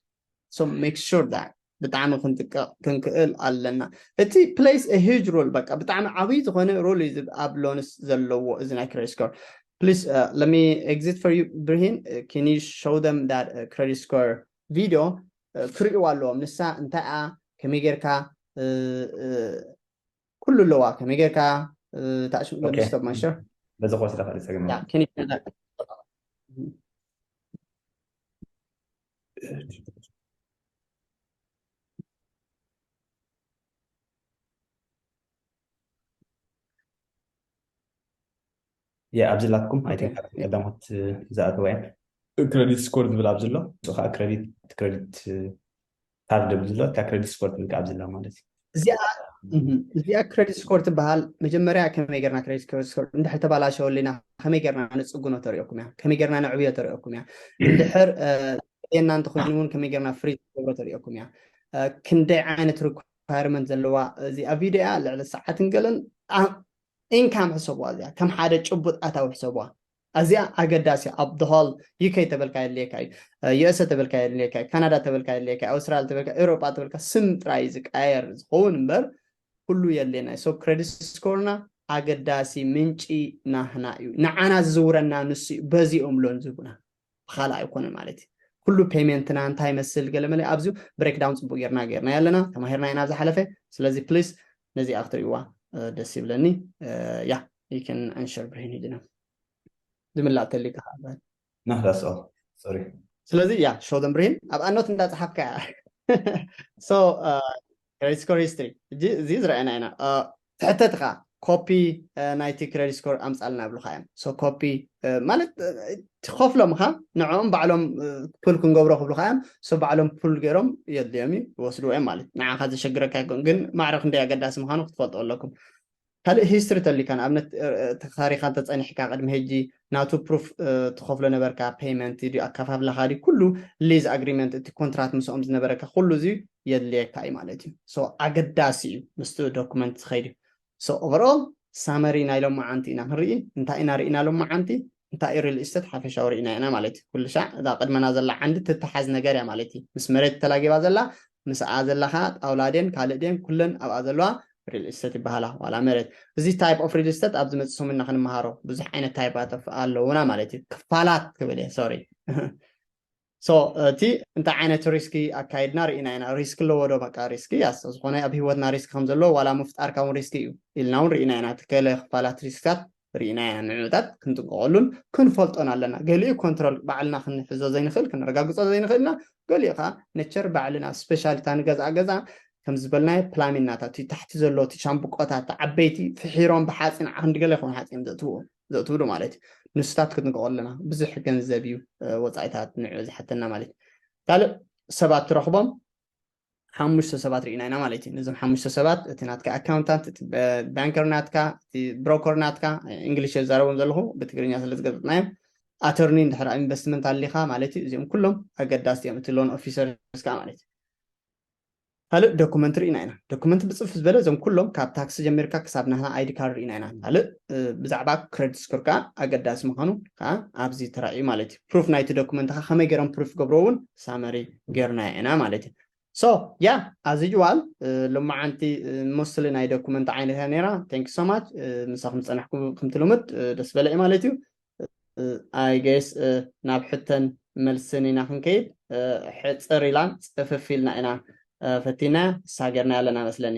so make sure that ብጣዕሚ ክንጥቀቕ ክንክእል ኣለና እቲ plays huge role በቃ ብጣዕሚ ዓብይ ዝኾነ ሮል እዩ ኣብ ሎንስ ዘለዎ እዚ ናይ ክረዲት ስኮር please uh, let me exit for you ብርሂን uh, can you show them that uh, credit score video ክርእይዋ ኣለዎም ንሳ እንታይ ኣ ከመይ ጌርካ ኩሉ ኣለዋ ከመይ ጌርካ ታሽም stop my share በዚ ኮርስ ዳካ ጸገም ያ ኣብዚ ላትኩም ኣይ ቲንክ ቀዳሞት ዝኣተወ እያ ክረዲት ስኮር ዝብል ኣብዚ ኣሎ እሱ ከዓ ክረዲት ክረዲት ካርድ ዝብል ዘሎ እታ ክረዲት ስኮር ትብል ከዓ ኣብዚ ኣሎ ማለት እዩ እዚኣ እዚኣ ክረዲት ስኮር ትበሃል መጀመርያ ከመይ ጌርና ክረዲት ስኮር እንድሕር ተባላሸወልና ከመይ ጌርና ንፅግኖ ተሪኦኩም እያ ከመይ ጌርና ንዕብዮ ተሪኦኩም እያ እንድሕር የና እንተኮይኑ እውን ከመይ ጌርና ፍሪ ትገብሮ ተሪኦኩም እያ ክንደይ ዓይነት ሪኳርመንት ዘለዋ እዚኣ ቪድዮ እያ ልዕሊ ሰዓትን ገለን ኢንካም ሕሰብዋ እዚኣ ከም ሓደ ጭቡጥ ኣታዊ ሕሰብዋ ኣዚኣ ኣገዳሲ ኣብ the whole UK ተበልካ የድልየካ እዩ USA ተበልካ የድልየካ እዩ ካናዳ ተበልካ የድልየካ እዩ ኣውስትራልያ ተበልካ ኤውሮጳ ተበልካ ስም ጥራይ ዝቀየር ዝኸውን እምበር ኩሉ የድልየና እዩ so ክረዲት ስኮርና ኣገዳሲ ምንጪ ናህና እዩ ንዓና ዝዝውረና ንሱ እዩ በዚኦም ሎን ዝህቡና ብካልእ ኣይኮነን ማለት እዩ ኩሉ ፔመንትና እንታይ መስል ገለመለ ኣብዚ ብሬክዳውን ፅቡቅ ጌርና ጌርና ያለና ተማሂርና ኢና ዝሓለፈ ስለዚ ፕሊስ ነዚኣ ክትርእይዋ ደስ ይብለኒ ያ you can answer ብርሂን ሂድና ዝምላእ ተሊካ ናክዳስኦ ሶሪ ስለዚ ያ show them ብርሂን ኣብ ኣኖት እንዳፀሓፍካ so credit score history እዚ ዝረኣና ኢና። ትሕተትኻ ኮፒ ናይቲ credit score ኣምፃልና ይብሉካ እዮም። So ኮፒ ማለት ትኸፍሎም ኻ ንዕኦም ባዕሎም ፑል ክንገብሮ ክብሉካ እዮም። So ባዕሎም ፑል ገይሮም የድልዮም እዩ ይወስድዎ እዮም ማለት ንዓኻ ዘሸግረካ ይኮን፣ ግን ማዕረ ክንደይ ኣገዳሲ ምዃኑ ክትፈልጡ ኣለኩም። ካልእ ሂስትሪ ተሊካ ንኣብነት ታሪኻ እንተፀኒሕካ ቅድሚ ሕጂ ናቱ ፕሩፍ ትኸፍሎ ነበርካ፣ ፔይመንት ድዩ ኣከፋፍላኻ ድዩ ኩሉ ሊዝ ኣግሪመንት እቲ ኮንትራት ምስኦም ዝነበረካ ኩሉ እዚ የድልየካ እዩ ማለት እዩ። So ኣገዳሲ እዩ ምስቲ ዶኩመንት ዝኸይድ እዩ። So overall ሳመሪ ናይ ሎማዓንቲ ኢና ክንርኢ። እንታይ ኢና ርኢና ሎማዓንቲ? እንታይ እዩ ሪል ኢስተት ሓፈሻዊ ርኢና ኢና ማለት እዩ። ኩሉ ሻዕ እዛ ቅድመና ዘላ ዓንዲ ትተሓዝ ነገር እያ ማለት እዩ። ምስ መሬት ተላጊባ ዘላ ምስኣ ዘለኻ ጣውላ ድን ካልእ ድን ኩለን ኣብኣ ዘለዋ ሪል ኢስተት ይበሃላ። ዋላ መሬት እዚ ታይፕ ኦፍ ሪል ኢስተት ኣብዚ መፅእ ሰሙንና ክንመሃሮ ብዙሕ ዓይነት ታይፓት ኣለውና ማለት እዩ። ክፋላት ክብል እየ ሶሪ። So እቲ እንታይ ዓይነት ሪስኪ ኣካይድና ርኢና ኢና። ሪስክ ኣለዎ ዶ? በቃ ሪስኪ ያስ ዝኾነ ኣብ ህይወትና ሪስክ ከም ዘለዎ ዋላ ምፍጣርካ እውን ሪስኪ እዩ ኢልና እውን ርኢና ኢና። ትከለ ክፋላት ሪስክታት ርኢና ኢና። ንዕታት ክንጥንቀቀሉን ክንፈልጦን ኣለና። ገሊኡ ኮንትሮል ባዕልና ክንሕዞ ዘይንኽእል ክንረጋግጾ ዘይንኽእልና፣ ገሊኡ ከዓ ነቸር ባዕልና ስፔሻሊ እታ ንገዝኣ ገዛ ከም ዝበልናዮ ፕላሚናታት እቲ ታሕቲ ዘሎ እቲ ሻምብቆታት ዓበይቲ ፍሒሮም ብሓፂን ክንዲ ገለ ይኸውን ሓፂን ዘእትውሉ ማለት እዩ። ንስታት ክትንቀቆ ኣለና። ብዙሕ ገንዘብ እዩ ወፃኢታት ንዕ ዝሓተና ማለት እዩ። ካልእ ሰባት ትረኽቦም ሓሙሽተ ሰባት ርኢና ኢና ማለት እዩ። ነዞም ሓሙሽተ ሰባት እቲ ናትካ ኣካውንታንት፣ እቲ ባንከር ናትካ፣ እቲ ብሮከር ናትካ፣ እንግሊሽ ዘዛረቦም ዘለኹ ብትግርኛ ስለ ዝገለፅናዮም፣ ኣተርኒ እንድሕር ኣብ ኢንቨስትመንት ኣሊኻ ማለት እዩ። እዚኦም ኩሎም ኣገዳስቲ እዮም። እቲ ሎን ኦፊሰር እስካ ማለት እዩ። ካልእ ዶኩመንት ርኢና ኢና። ዶኩመንት ብፅፍ ዝበለ እዞም ኩሎም ካብ ታክሲ ጀሚርካ ክሳብ ናህና ኣይዲ ካርድ ርኢና ኢና። ካልእ ብዛዕባ ክሬዲት ስኮር ከዓ ኣገዳሲ ምዃኑ ከዓ ኣብዚ ተራእዩ ማለት እዩ። ፕሩፍ ናይቲ ዶኩመንትካ ከመይ ገይሮም ፕሩፍ ገብሮ እውን ሳመሪ ገይርና ኢና ማለት እዩ። So yeah, as usual ሎማዓንቲ ሞስትሊ ናይ ዶኩመንት ዓይነት እያ ነይራ። Thank you so much ምሳኹም ዝፀናሕኩ። ከምቲ ልሙድ ደስ በለ እዩ ማለት እዩ። I guess ናብ ሕተን መልስን ኢና ክንከይድ። ሕፅር ኢላን ፅፍፍ ኢልና ኢና ፈቲና ሳገርና ያለና መስለኒ።